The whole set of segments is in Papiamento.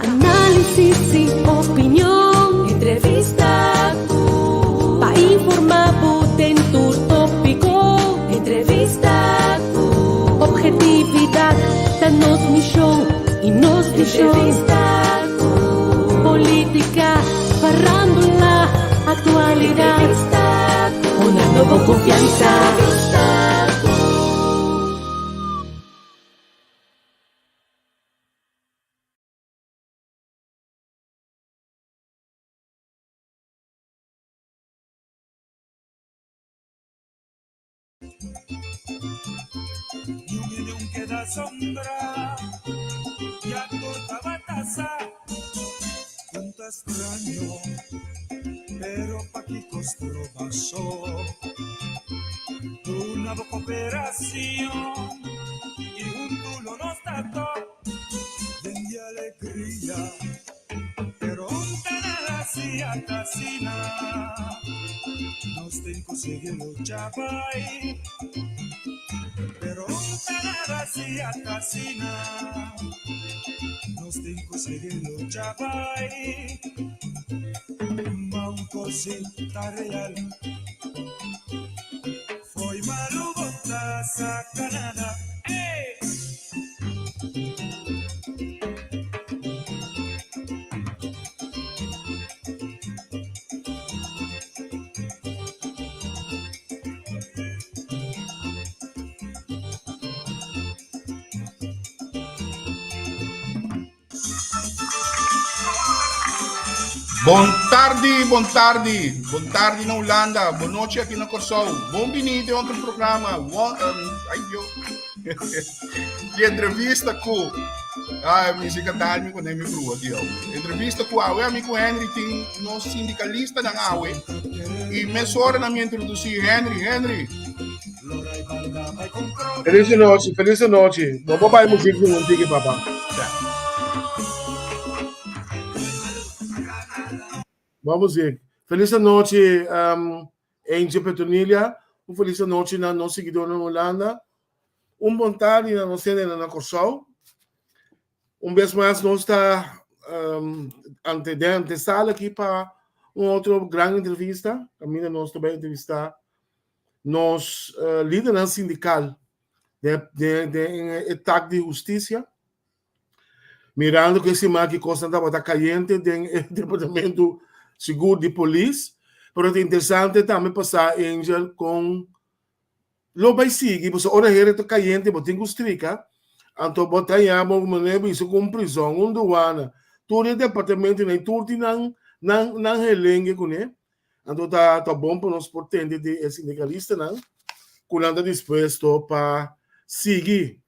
análisis i opinion. Entrevista ku. Pa informá bo den tur tópiko. Entrevista ku. Objetividat ta nos mishon i nos vishon. Entrevista ku. Polítika, farándula, aktualidat. Entrevista ku. Honrando bo konfiansa. Entrevista ku. Bon tardi, bon tardi, bon tardi na Hulanda, bon nochi aki na Kòrsou. Bon bini den otro programa. Won, um, ai Dios. Di entrevista ku Ai, mi si katalmi ku mi brua di jou. Entrevista ku awe ami ku Henry tin nos sindikalista nan awe. I mesora na mi introdusi Henry, Henry. Feliz nochi, feliz nochi. No bo bai muziek doen un tiki, papa. Bo muziek. Feliz nochi, um, Angel Petronilia. Un feliz nochi na nos seguidornan na Hulanda. Un bon tardi na nos hendenan na Kòrsou. Un bes mas nos ta um, ante den antesala aki pa un otro gran entrevista. Kaminda nos ta bai entrevistá nos uh, lidernan sindikal den, den, den e tak di hustisia. Mirando ku e siman aki kosnan tabata kayente den e departamento sigur di polis. Pero ta interesante tambe pasá Angel kon lo bai sigui pasobra ora hende ta kayente bo tin ku strika anto bo ta haña bo manera bisa ku un prizòn un duana tur e departamentonan i tur tin nan nan nan helengue kuné anto ta ta bon pa nos por tende di e sindikalistanan ku nan ta dispuesto pa sigui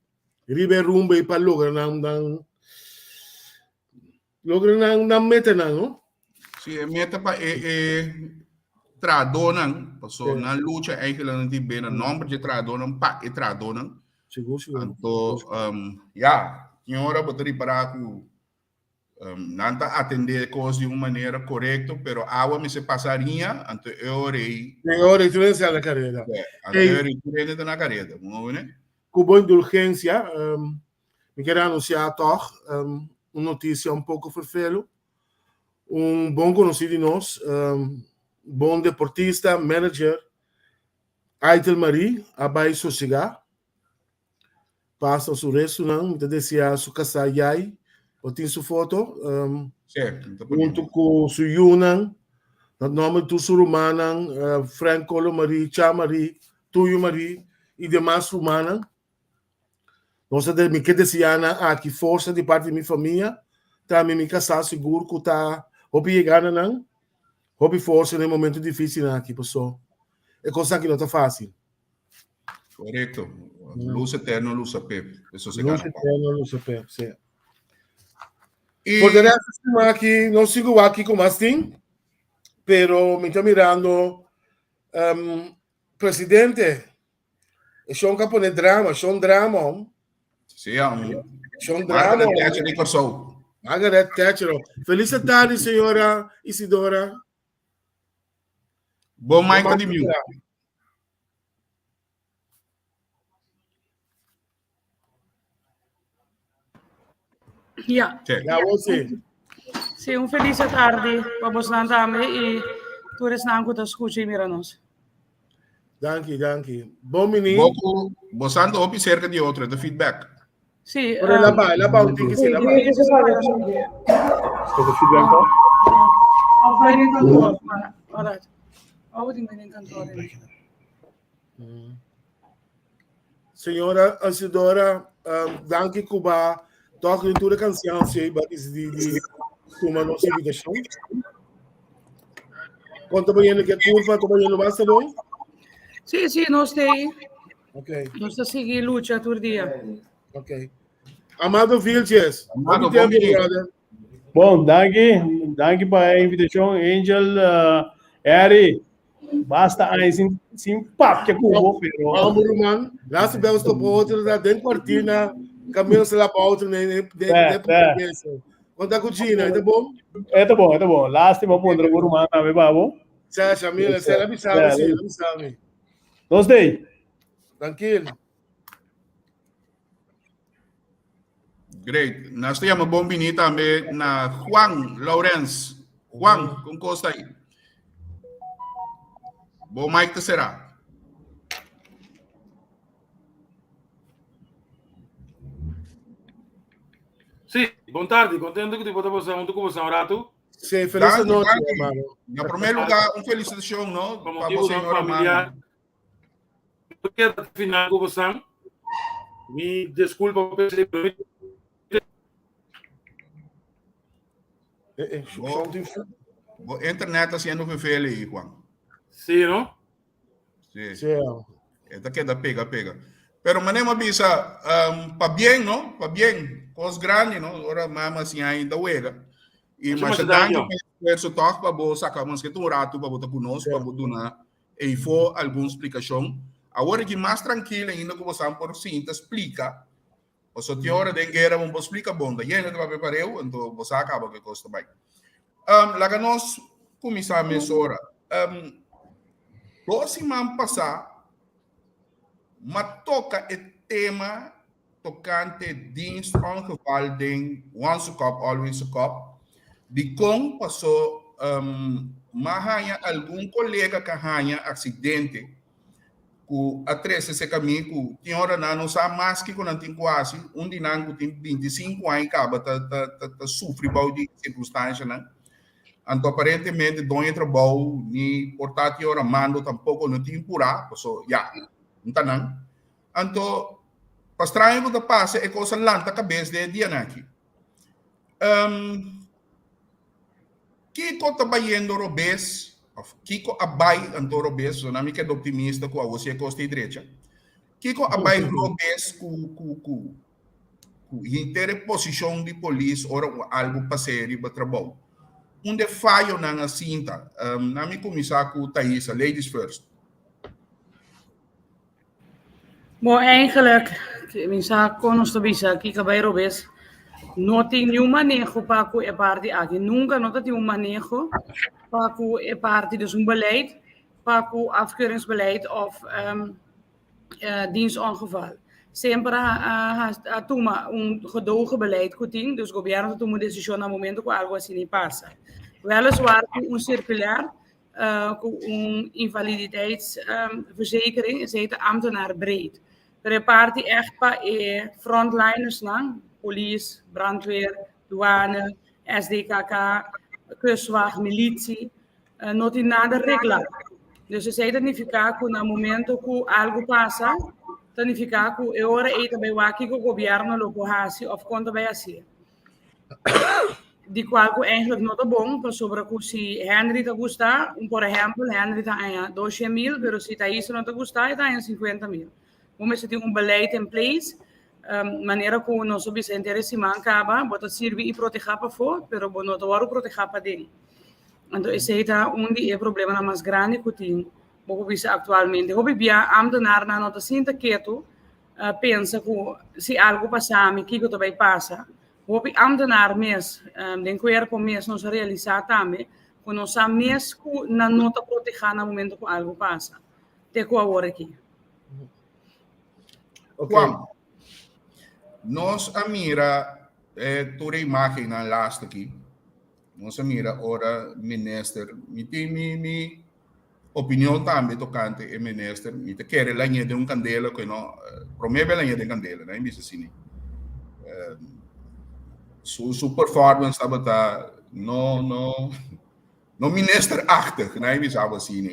riba e rumbo ei pa logra nan nan Logra nan nan metanan, no? Sí, e meta pa e e trahadónan, paso nan lucha eigenlijk nan tin bena nomber dje trahadónan pa e trahadónan. Sigur, sigur. Anto, um, ya, tin ora bo ta ripará ku um, nan ta atendé kos di un manera korekto, pero awa mester pasa riña, anto e ora ei. E ora ei tur hende sa na kareda. Anto e ora ei tur hende ta na kareda, bo no Ku bo indulgensia, um, Mi ker anunsiá tòg un notisia un poko ferfelu. Un bon konosí di nos, bon deportista, manager, Aitel Marie a bai sosegá. Pas na su restunan. Mi ta deseá su kasá Yai, bo tin su foto, huntu ku su yunan, na nòmber di tur su rumannan, Frank Colo Marie, Cha Marie, Tuyo Marie i demas rumannan. Nos ta mi ke deseá nan aki forsa di parti di mi famia, tambe mi kasá sigur ku ta hopi yegá na nan, hopi forsa den e momento difísilnan aki paso e kos aki no ta fásil. Korekto. Lus eterno lusa p'e. Eso se Lus gana pa. eterno lusa p'e, sí. I Por de resto siman aki no sigu wak kiko mas tin, pero mi ta mirando um, presidente E shon ka pone drama, shon drama om. Sí, om. Shon drama. Margaret Thatcher di Kòrsou. Margaret Thatcher. Feliz tarde, señora Isidora. Bon mic di mute. Ja. Ja, bo si. Si, un felis tardi pa bosnan tambe i tur esnan ku ta skucha i mira nos. Danki, danki. Bon bini. Bo ku bo santo hopi serka di otro, e feedback. Si. Pero el a ba, el a ba un tiki, sí, el a ba. Is feedback toch? Of bij den kantoor, maar alright. Oh, die bij den kantoor. Señora Isidora, um, danki Cuba. Toch in toda cansancio ba di di tuma nos invitación. Conta ba yendo que curva, toma yendo basta bom? Sí, sí, nos te. Ok. Nos ta sigui lucha tur dia. Ok. Amado Vilches, Amado, hopi tempo, bon bini. brother. Bon, danki. Danki pa e invitacion, Angel, uh, Harry. Basta aña sin, sin papia ku bo, pero... Vamos, ruman. Laatste bel stop outro da den kwartina. Camilo se lapa outro ne ne ne É, ne é. Conta com Gina, tá bom? É bom, é bom. Lástima pondre ku ruman tambe pa bo. Sa, Camila, se la bisame, É, si, la bisame. Nos dei. Tranquilo. Great. Nos ta yama bon bini tambe na Juan Laurens. Juan, con cosa ahí? Bo mic te será. Sí, bon tarde. Contento que te puedo pasar junto con vos un rato. Sí, feliz Danki, noche, danki. hermano. Na primer lugar, un felicitación, no? Como Pa motivo bo, de señor familiar. Amado. Queda final com você. Me desculpa, pero Eh, eh, something Bo internet ta haciendo vervelen ahí, Juan. Sí, no? Sí. Sí. Esta queda pega, pega. Pero manema bisa, um, pa bien, no? Pa bien. Cos grande, no? Ora mama assim ainda wega. E Mucho mas mais danki daño. pa esfuerzo toch pa bo saca mas que un rato pa bo ta conosco, pa bo duna e fo alguma explicação. Agora que mais tranquilo ainda que você por sinta explica. O so te hora den guerra um bo explica bom, da yena pa prepareu, então você acaba que costa bem. Um, laga nós começar a mesora. Um, dos semana passar, ma toca e tema tocante dienstongeval den once a cup, always a cup. Di con pasó um, ma haña algun colega que haña accidente ku a trece se cami ku tin ora nan no sa mas kiko nan tin ku hasi, un di nan ku tin 25 aña caba ta, ta, ta, ta sufri bou di circunstancianan. Anto aparentemente doño trabou ni por ta tin ora mando tampoco no tin pura, paso ya, no ta nan. Anto pa straño ku ta pasa e cosa lanta cabes de e dianan aki. Um, Kiko ta bayendo robes, of kiko a bai anto robes, so na mi keda optimista ku awo si e kos ta drecha. Kiko a bai robes ku ku ku ku henter e posishon di polis ora ku algu pas'é riba trabou. Unda e fayonan a sinta? Um, na mi kuminsá ku Thaisa, ladies first. Bon, eigenlijk, mi sa kon nos ta bisa kiko bai robes. No tin niun maneho pa ku e parti aki. Nunka no ta tin un maneho pa ku e parti, dus un beleid pa ku afkeuringsbeleid of um, uh, dienstongeval. Semper a, a, a tuma un gedogenbeleid ku tin, dus gobierno ta tuma un desishon na momento ku algo asina pasa. Weliswaar ku un circulair ku un invaliditeitsverzekering, esei ta ambtenaar breed. Pero e parti echt pa e frontlinersnan, polis, brandweer, douane, SDKK, kustwacht, militie, no tin nada reglá. Dus esei ta nifiká ku na momento ku algu pasa, ta nifiká ku e ora ei ta bai wak kiko gobièrnu lo por hasi òf kon ta bai hasié. Di cual cu eigenlijk no ta bon, pasobra cu si Henry ta gusta, un por ehempel, Henry ta haña 200 mil, pero si Thaisa no ta gusta, e ta haña 50 mil. Bo mester tin un beleid in place, manera cu nos a bisa henter e siman caba, bo ta sirbi y proteha pafó, pero bo no ta wòrdu proteha paden. Anto esey ta un di e problemanan mas grandi cu tin, bo por bisa actualmente. Hopi bia ambtenaarnan no ta sinta ketu, pensa ku si algu pasa mi kiko ta bai pasa. Hopi ambtenaar mes den kuerpo mes nos a realisá tambe ku nos sa mes ku nan no ta protehá na momento ku algu pasa. Te ku awor aki. Juan, nos a mira. E tur e imágennan laatste aki, nos a mira ora minister, mi tin mi mi opinion tambe tokante e minister, mi ta kere lañ'é den un kandela ku e no, promé bel lañ'é den kandela, no a bisa asina. Su su performance tabata no no No ministerachtig, na bisa algo asina.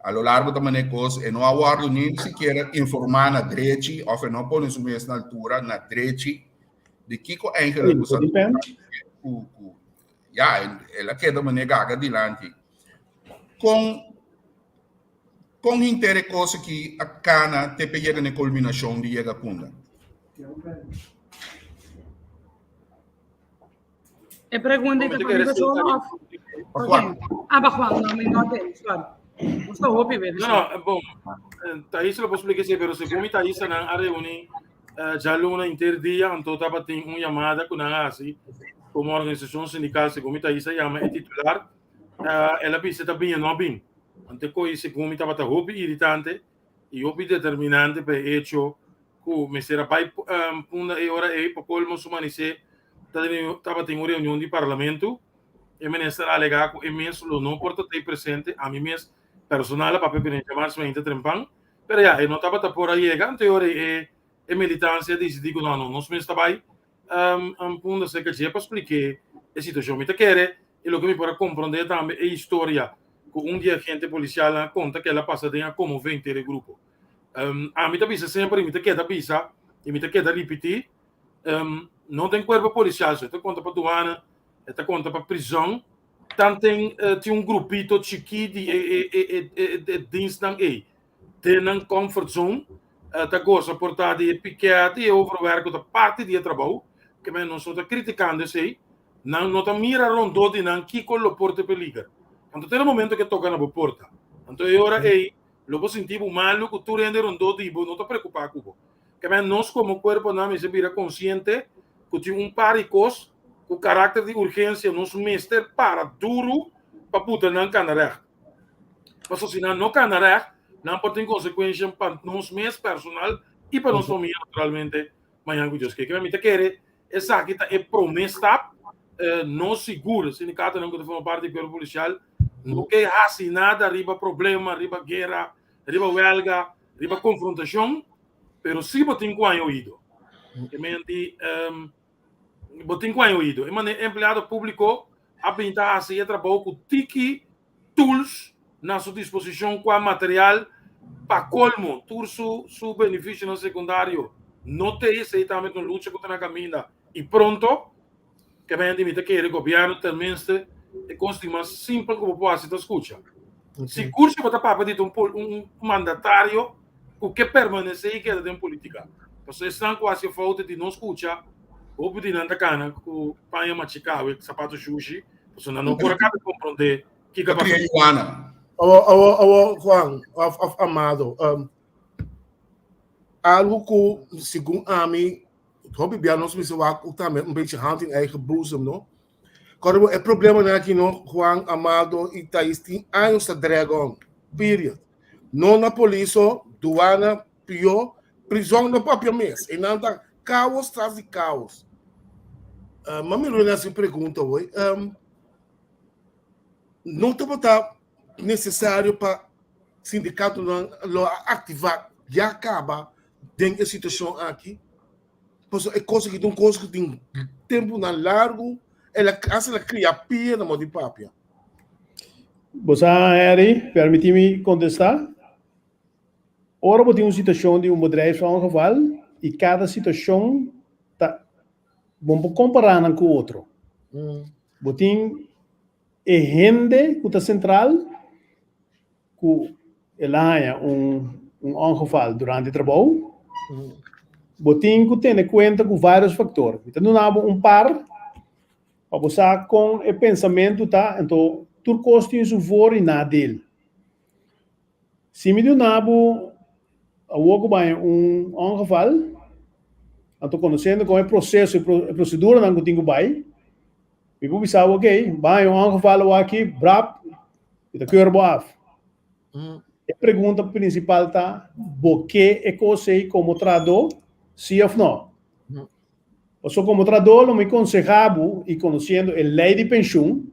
A lo largo ta manera cos, e no a wordo ni sikiera informa na drechi of e no pone su mes na altura na drechi di kiko eigenlijk Sí, ku depende. ku ku ya el a keda manera gaga dilanti. Kon kon henter e kos aki a kana te pe yega na e kulminashon di yega Punda? E pregunta Bom, ta mi pa ta mi kere persona sê- of Pa pa Juan. ken? Ah, pa Juan, no, mi no ten, sorry. Gusta hopi bebe. No, no, bom, Thaís lo por explicar sí, pero segun mi Thaís nan a reuni djaluna inter dia, anto tabatin un yamada ku nan a hasi komo organisashon sindikal, segun mi Thaís a yama e titular, el a bisa ta bin e no a bin. Anto koi segun mi tabata hopi iritante i hopi determinante pa e hecho ku mester a bai Punda e ora ei pa kolmo su manisé tabatin un reunion di parlamento. E minister a alegá ku e mes lo no por ta tei presente, ami mes personal a papia ku e djamars mainta trempan, pero ya e no tabata por a yega, anto e ora ei e militancia a disidí ku no, no, nos mes ta bai Punda serka dje pa splik'é e situashon. Mi ta kere i loke mi por a komprondé tambe e historia ku un di e agente polisialnan a konta ku el a pasa den a konmové henter e grupo. Ami ta bisa semper i mi ta keda bisa i mi ta keda ripití, no den kuerpo polisial so, e ta konta pa duana, e ta konta pa prizòn, tanten tin un grupito chikí di e dienstnan ei den nan comfort zone, ta gosa por ta di e piket i e overwerk ku ta parti di e trabou, ke men nos no ta kritikando esei, nan no ta mira rondó di nan kiko lo por ta e peliger. Anto te na momento ke toka na bo porta, anto e ora ei Lo bo sinti bo malu ku tur hende rondó di bo no ta preokupá ku bo. Kemey nos komo kuerponan mester bira konsiente ku tin un par di kos ku karakter di urgensia nos mester para duru pa buta nan kana règt. Pasobra si nan no kana règt, nan por tin konsekuensha pa nos mes personal i pa nos famia naturalmente mañan ku Dios ke. Kemey mi ta kere esaki ta e promé stap. Nos sigur, sindikatonan ku ta forma parti di kuerpo polisial, no ke hasi nada riba problema, riba guera, riba wèlga, riba konfrontashon, pero sí bo tin ku haña oido. E men di, bo tin ku haña oido. E manera empleado públiko a bin ta hasi e trabou ku tiki tools na su disposishon kua material pa kolmo tur su su benefisionan sekundario no te esei tambe ta un lucha ku ta na kaminda i pronto ke men di mi ta kere gobièrnu tenminste e kos di mas simpel ku bo por hasi ta skucha sigur si bo ta papia di ta un un mandatario ku ke permanesé i keda den politika pasobra esnan ku hasi e fout di no skucha hopi di nan ta kana ku paña machiká we sapato shushi pasobra nan no por a kaba di komprondé kiko a pasa. Juana. Awo, awo, awo, Juan, of, of Amado, um, algo ku segun ami, hopi bia nos mester wak ook tambe un beetje hand in eigen boezem, no? Kòrda bo, e problemanan aki, no, Juan, Amado i Thais tin años ta drag on, period. No na polis so, duana, pió, prizòn no papia mes. Einan ta kaos tras di kaos. Uh, mami Lorena hasi un pregunta hoy. Um, no tabata necesario pa sindicatonan lo a activa ya caba den e situacion aki? Pasobra e cos aki ta un cos cu tin temponan largo, el a hasta el a cria pia na modo di papia. Bo sa, Harry, permiti mi contesta. Ora bo tin un situacion di un bedrijfsongeval y cada situacion ta bo no por compara nan cu otro. Bo tin e hende cu ta central cu el a haña un un ongeval durante trabou. Bo tin cu tene cuenta cu varios factor. Mi ta duna bo un par pa bo sa con e pensamento ta, enton tur cos tin su voor y nadeel. Si mi duna bo awor ku bai un ongeval, anto konosiendo kon e proseso, e proseduranan ku tin ku bai, mi por bisa bo, ok, bai un ongeval awor aki, brap, mi ta keur bo af. E pregunta prinsipal ta, bo ke e kos ei komo trahadó, si òf no? Paso komo trahadó lo mi konsehá bo i konosiendo e lei di penshun,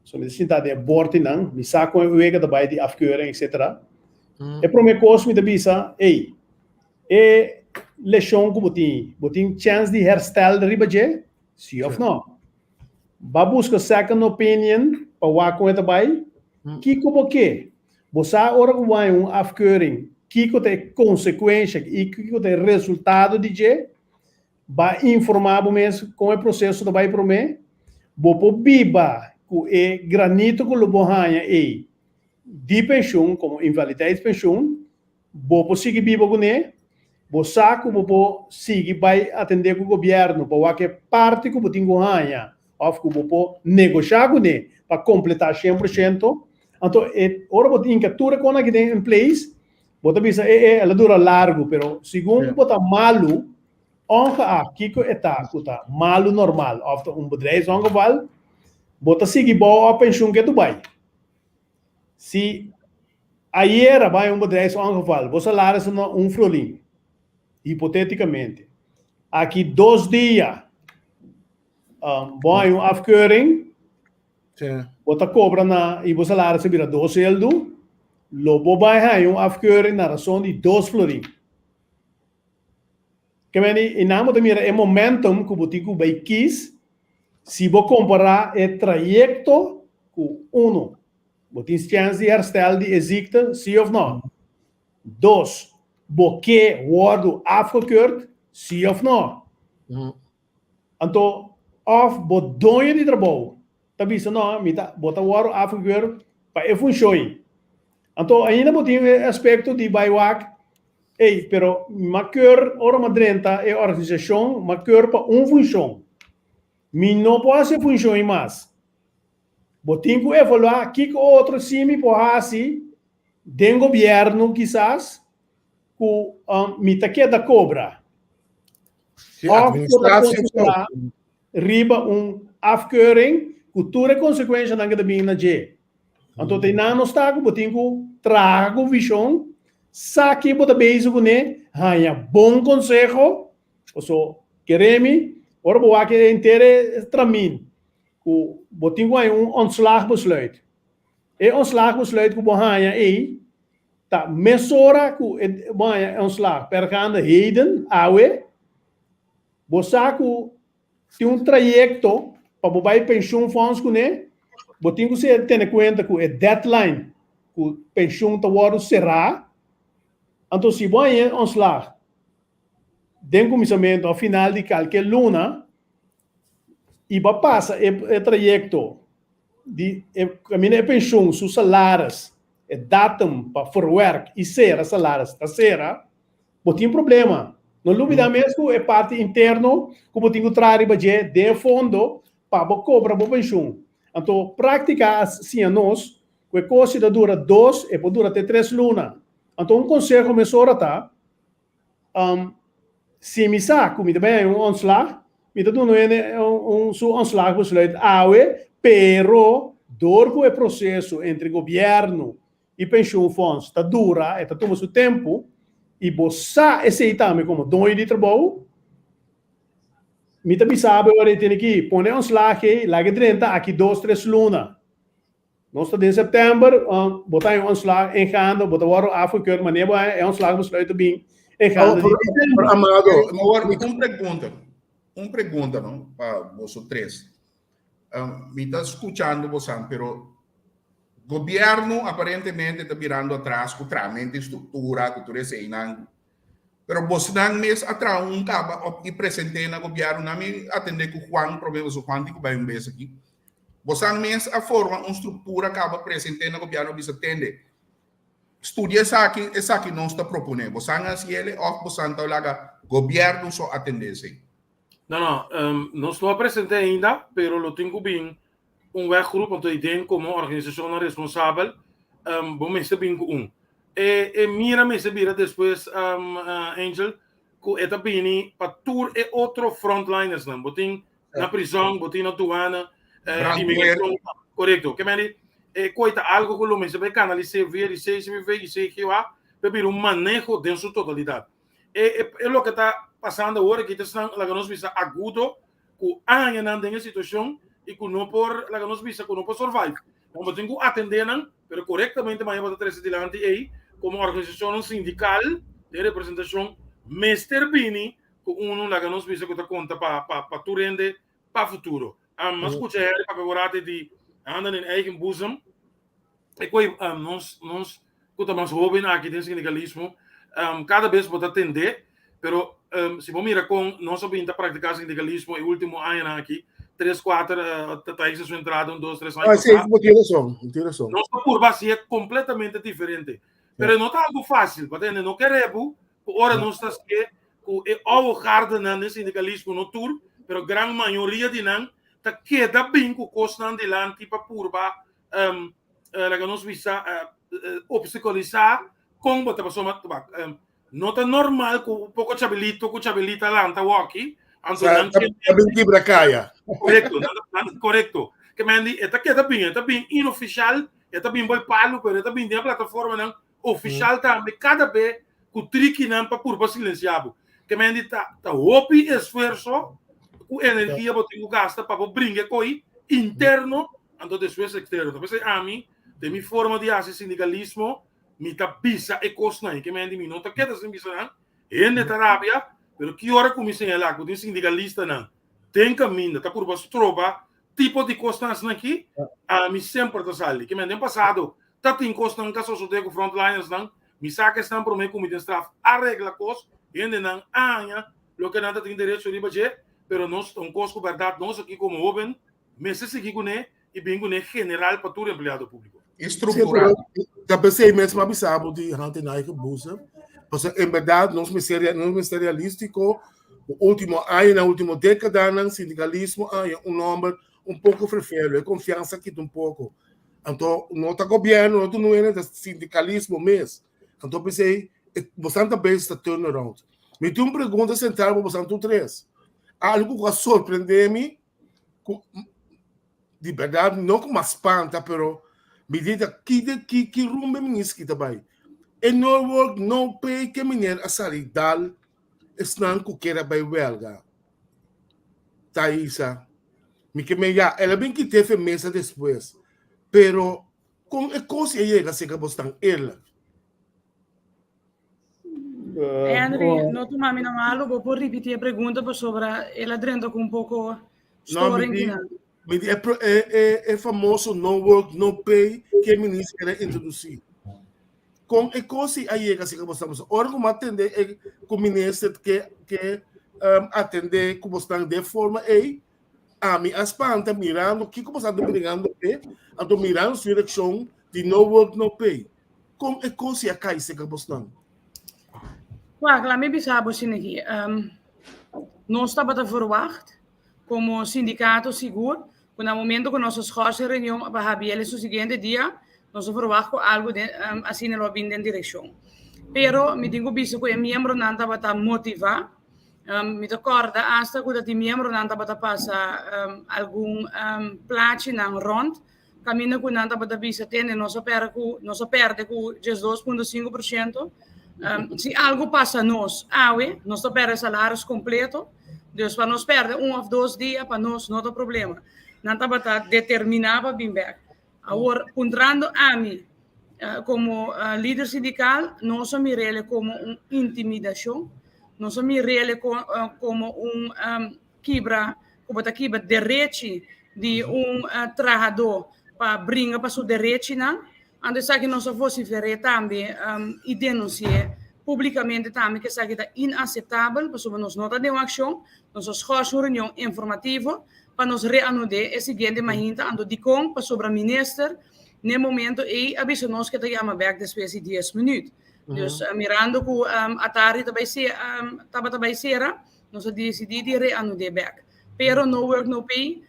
so mi ta sinta den e bortinan, mi sa kon e wega ta bai di afkeuring etcetera. E promé kos mi ta bisa, ey, e leshon ku bo tin, bo tin chèns di herstel riba dje? Sí òf nò? Ba buska second opinion pa wak kon e ta bai. Kiko bo ke? Bo sa ora ku bo haña un afkeuring kiko ta e konsekuensha i kiko ta e resultado di dje? Ba informá bo mes kon e proseso ta bai promé. Bo por biba ku e granito ku lo bo haña ei di penshun komo invaliditeitspenshun. Bo por sigui biba kuné. Bo sa ku bo por sigui bai atendé ku gobièrnu pa wak e parti ku bo tin ku haña òf ku bo por negoshá kuné pa kompletá 100%. Anto e ora bo tin hinka tur e kosnan aki den in place, bo ta bisa e e el a dura largu, pero segun ku bo ta malu, ongeacht kiko e ta ku ta malu normal òf ta un bedrijfsongeval, bo ta sigui bou òf penshun ke tu bai. Si ayera bai un bedrijfsongeval, bo salaris ta na un florин, hipoteticamente. Aki dos dia bo hay un afkeuring, bo ta cobra na y bo salaris a bira dos sueldo, lo bo bai hay un afkeuring na rason di dos florin. Ke meni i nan bo ta mira e momentum ku bo tin ku bai kis si bo kompará e trayekto ku uno, bo tin chèns di herstel di e ziekte, sí òf nò? Dos, bo ke wòrdu afgekeurd, sí òf nò? Anto òf bo doño di trabou ta bisa no, mi ta bo ta wòrdu afgekeurd pa e funshon ei. Anto ainda bo tin e aspekto di bai wak, ey, pero m'a keur ora m'a drenta e organisashon, m'a keur pa un funshon. Mi no por hasi e funshon ei mas. Bo tin ku evaluá kiko otro si mi por hasi den gobièrnu kisas ku mi ta keda kobra. Sí, Òf bo ta administratie of zo. konsentrá riba un afkeuring ku tur e konsekuenshanan ku ta bini na dje. Anto te nan nos ta ku bo tin ku traha ku vishon, sa ke bo ta bezig kuné, haña bon konseho, paso kere mi, ora bo wak e henter e tramin ku bo tin ku haña un ontslagbesluit. E ontslagbesluit ku bo haña ei ta mesora ku e bo haña e ontslag pergaande heden, awe, Bo sa ku tin un trayekto pa bo bai pensioenfonds kuné, bo tin ku tene kuenta ku e deadline ku pensioen ta wòrdu será. Anto si bo haña ontslag den kuminsamentu òf final di kalke luna i bo a pasa e trayekto di e kaminda e pensioen su salaris, e datum pa verwerk i sera salaris ta sera, Bo tin problema. No lubida mes ku e parti interno ku bo tin ku traha riba dje den e fondo pa bo kobra bo penshun. Anto práktika a siña nos ku e kos si ta dura dos, e por dura te tres luna. Anto un konseho mesora ta, si mi sa ku mi ta bai haña un ontslag, mi ta duna hende un su ontslagbesluit awe, pero dor ku e proseso entre gobièrnu E pensioenfonds ta dura, e ta tuma su tempu i bo sa esei tambe komo doño di trabou. Mi ta bisa bo ora e tene ki pone ontslag ei, laga e drenta aki dos, tres luna. Nos ta den sèptèmber, bo ta haña ontslag ingaande, bo ta wòrdu afgekeurd, manera bo haña e ontslagbesluit ta bin ingaande di desèmber. Amado, Awor, un pregunta, un pregunta no, pa boso tres. Mi ta skuchando bosan, pero gobierno aparentemente ta birando atras ku trahamentu di struktura, ku tur eseinan. Pero bosnan mes a traha un kaba op i present'é na gobierno. Nan mi atendé ku Juan promé, pasobra Juan tin ku bai un bes aki. Bosan mes a forma un struktura kaba present'é na gobierno bisa tende, studia esaki, esaki nos ta proponé. Bosan a hasi el òf bosan ta laga gobierno so atendé esei? No, no, um, nos no a present'é ainda, pero lo tin ku bin un werkgroep, anto i den komo organisashonnan responsabel, um, bo mester bin ku un. E, e mira mester bira despues, um, uh, Angel, ku e ta bini pa tur e otro frontlinersnan. Bo tin na prison, bo tin na douane, eh, Brandweer. immigratie, korekto. Ke meni, e koi ta algo ku lo mester bai kanalis'é via di CCVV i CGOA, pa bira un maneho den su totalidat. E, e, e loke ta. pasando awor aki ta esnan laga nos bisa agudo ku añanan den e situashon i ku no por laga nos bisa ku no por survive. Nan bo tin ku atendé nan, pero korektamente maña bo ta trese dilanti ei komo organisashonnan sindikal den representashon mester bini ku unu laga nos bisa ku ta konta pa pa pa tur hende pa futuro. Um, a skucha Harry papia bo rate di handen in eigen boezem. E koi um, nos nos ku ta mas hoben aki den sindikalismo, um, kada bes bo ta tende, pero um, si bo mira kon nos a bin ta praktiká sindikalismo e último añanan aki, tres, kuater, uh, ta Thijs su entrada un, dos, tres aña Ah, sí, pasá. bo tin razon, bo tin razon. Nos ta purba hasié kompletamente diferente. Pero no ta algo fásil, pasobra no kere bo ku ora nos ta hasié ku e oude gardenan den sindikalismo, no tur, pero gran mayoria di nan ta keda bin ku kosnan dilanti pa purba um, uh, laga nos bisa uh, uh, obstaculisá kon bo ta pasobra um, no ta normal ku poko chabelito ku chabelita lanta woki anto Sa, nan ta, ta bin kibra kaya. Korekto, nan, nan, korekto. Ke men di, e ta keda bin, e ta bin inoficial, e ta bin boy palu, pero e ta bin den plataformanan ofishal tambe kada be ku trikinan pa purba silensiá bo. Ke men di ta ta hopi esfuerso ku energia bo tin ku gasta pa bo bringa e koi interno anto despues eksterno. Ta p'esei ami den mi forma di hasi sindikalismo mi ta bisa e kosnan. Ke men di mi no ta keda sin bisa nan. Hende ta rabia pero ki ora ku mi señalá ku tin sindikalistanan den kaminda ta purba stroba tipo di kosnan asina aki ami semper ta sali. Ke men den pasado Ta tin kosnan ka sosodé ku frontlinersnan, mi sa ku esnan promé ku mi den straf a regla kos, hendenan a haña loke nan ta tin derecho riba dje, pero nos ta un kos ku bèrdat nos aki komo hóben mester sigui kuné i bin kuné general pa tur empleado públiko. E struktural. Ta p'esei mes mi a bisa bo di hand in eigen boezem, pasobra en bèrdat nos mester nos mester realístiko, ku último añanan, último dékadanan sindikalismo a haña un nòmber un poko ferfelu, e konfiansa a kita un poko. Anto no ta gobierno, no ta nuene, ta sindicalismo mes. Anto p'esei bosan ta bezig ta turn around. Mi tin un pregunta central pa bosan tur tres. Algo ku a sorprende mi, ku di berdad no ku m'a spanta, pero mi di ta ki de ki ki rumbo e minister ki ta bai. E no work no pay ke meneer a sali dal esnan ku kier a bai welga. Thaisa. Mi ke men ya, el a bin kit'é fe mesa despues. Pero kon e kos ei a yega serka bos tan eerlijk? Henry, no tuma mi na malu, bo por ripití e pregunta pasobra el a drenta ku un poko No, mi storing di, kinan. mi di e, pro- e, e, e famoso no work, no pay ke e minister a introdusí. Kon e kos ei a yega serka bos tan? Pasobra ora ku mi a tende e ku minister ke ke um, atendé ku bosnan den forma ei, Ami a spanta mirando kiko bo sa ta bringando p'e, anto mirando su direkshon di no work no pay. Kon e kos si a kai serka bosnan? Wak, laat mi bisa bo asina aki. Um, nos tabata verwacht komo sindikato sigur ku na momento ku nos a schors e reunion pa habiel su siguiente dia, nos a verwacht ku algu den, um, asina lo a bin den direkshon. Pero mi tin ku bisa ku e miembronan tabata motivá. Mi ta kòrda asta ku ta tin miembronan tabata pasa algun plachinan rònt kaminda ku nan tabata bisa tende nos a pèrdè ku nos a pèrdè ku 12.5%. Si algu pasa nos awe nos ta pèrdè salaris kompleto, dus pa nos pèrdè un òf dos dia pa nos no ta problema. Nan tabata determiná pa bin bèk. Awor puntrando ami komo lider sindikal nos a mir'el komo un intimidashon, nos a mir'el komo un kibra ku bo ta kibra derechi di un trahadó pa bringa pa su derechinan. Anto esaki nos a vosifer'é tambe i denunsi'é públikamente tambe ku esaki ta inaseptabel pasobra nos no ta den un akshon, nos a skòrs un reunion informativo pa nos reanud'é e siguiente mainta. Anto dikon? Pasobra minister n'e momento ei a bisa nos ke ta yama bèk despues di dies minüt. Dus mirando ku atardi ta bai tabata bai sera, nos a disidí di reanud'é bèk. Pero no work no pay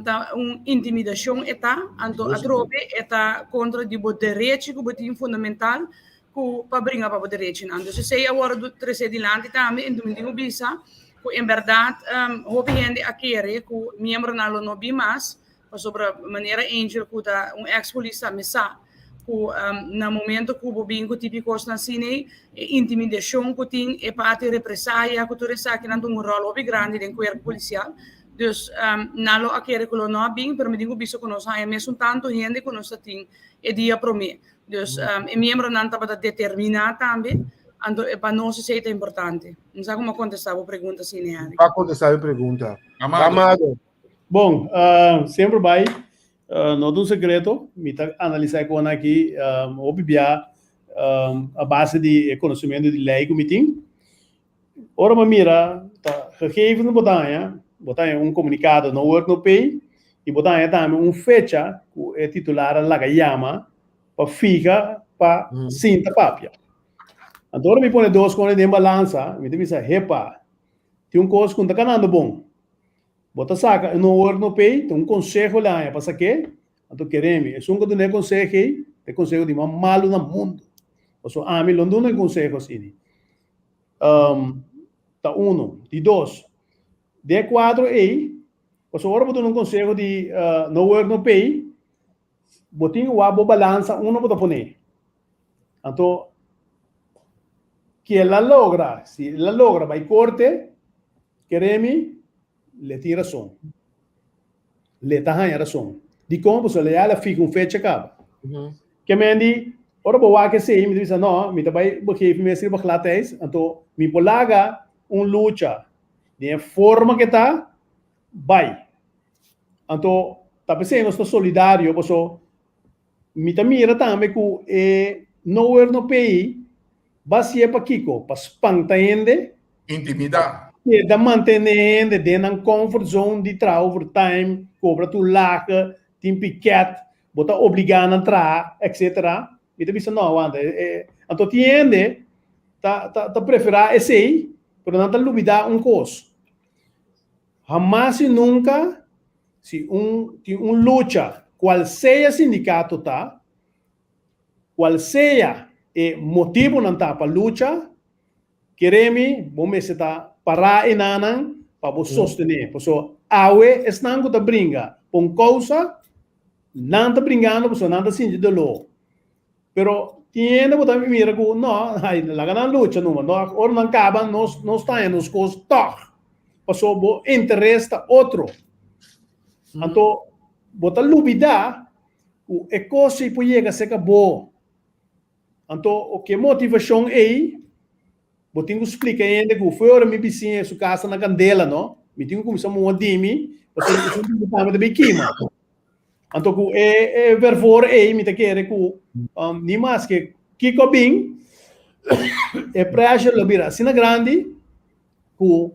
ta un intimidashon e ta, anto atrobe e ta kontra di bo derechi ku bo tin fundamental ku pa bringa pa bo derechinan. Dus esei a wòrdu tresé dilanti tambe i mi tin ku bisa ku en bèrdat hopi hende a kere ku miembronan lo no bin mas pasobra manera Angel ku ta un eks polis tambe sa. Ku na momento ku bo bin ku tipi kosnan asina ei, e intimidashon ku tin, e parti represaya ku tur esakinan ta un ròl hopi grandi den kuerpo polisial. Dus nan lo a kere ku lo no a bin, pero mi tin ku bisa ku nos haña mesun tantu hende ku nos ta tin e dia promé. Dus e miembronan tabata determiná tambe, anto pa nos esei ta importante. No sa ku mi a kontestá bo pregunta asina, Harry. Bo a kontestá mi pregunta. Amado. Bon, semper bai no ta un sekreto, mi ta analisá e kosnan aki hopi bia a base di e konosementu di lei ku mi tin. Ora bo mira ta gegeven bo ta haña, bo ta haña un komunikado no work no pay i bo ta haña tambe un fecha ku e titular a laga yama pa fiha pa sinta papia. Anto ora mi pone dos kos den balansa mi ta bisa hepa tin un kos ku no ta kanando bon. Bo ta saka e no work no pay ta un konseho le haña pa sak'é anto kere mi esun ku duna e konseho ei ta e konseho di mas malu na mundu pasobra ami lo no duna e konseho asina. Ta uno. Di dos, den e kuadro ei, pasobra ora bo duna un konseho di no work no pay, bo tin ku wak bo balansa unda bo ta pone. Anto, ke el a logra, si el a logra bai korte, kere mi, le tin rason. Le ta haña rason. Dikon? Pasobra ya el a fika un fecha kaba. Ke men di, ora bo wak esei, mi ta bisa, no, mi ta bai begeef mi mes riba gladijs, anto mi por laga un lucha den e forma ke ta, bai. Anto, ta p'esei nos ta solidario, paso mi ta mira tambe ku e no work no pay Basie pa kiko? Pa spanta hende? Intimidá. Keda mantené hende den nan comfort zone di traha overtime, kobra tur lage, tin piket, bo ta obligá nan traha, etc. Mi ta bisa no, awanta. Anto tin hende ta ta preferá esei, pero nan ta lubidá un kos. Hamas i nunka si un tin un lucha, kual sea sindikato ta, Cual sea e motibonan ta pa lucha, kere mi bo mester ta pará enanan pa bo sostené. Pasobra awe esnan cu ta bringa pa un causa, nan ta bringando pasobra nan ta sinti dolor. Pero tin hende bo ta mira cu no, ay, laga nan lucha numa. No, ora nan caba nos, nos ta haña nos cos tog. Pasobra bo interes ta otro. Anto bo ta lubida Ku e kos ei por yega serka bo. Anto ke motivashon ei bo tin ku splika e hende ku foi ora mi bisiña su kas ta na kandela no, mi tin ku kuminsá muha di mi pasobra esun di mi tambe ta bin kima. Anto ku e e vervor ei mi ta kere ku ni maske kiko a bin e pressure lo bira asina grandi ku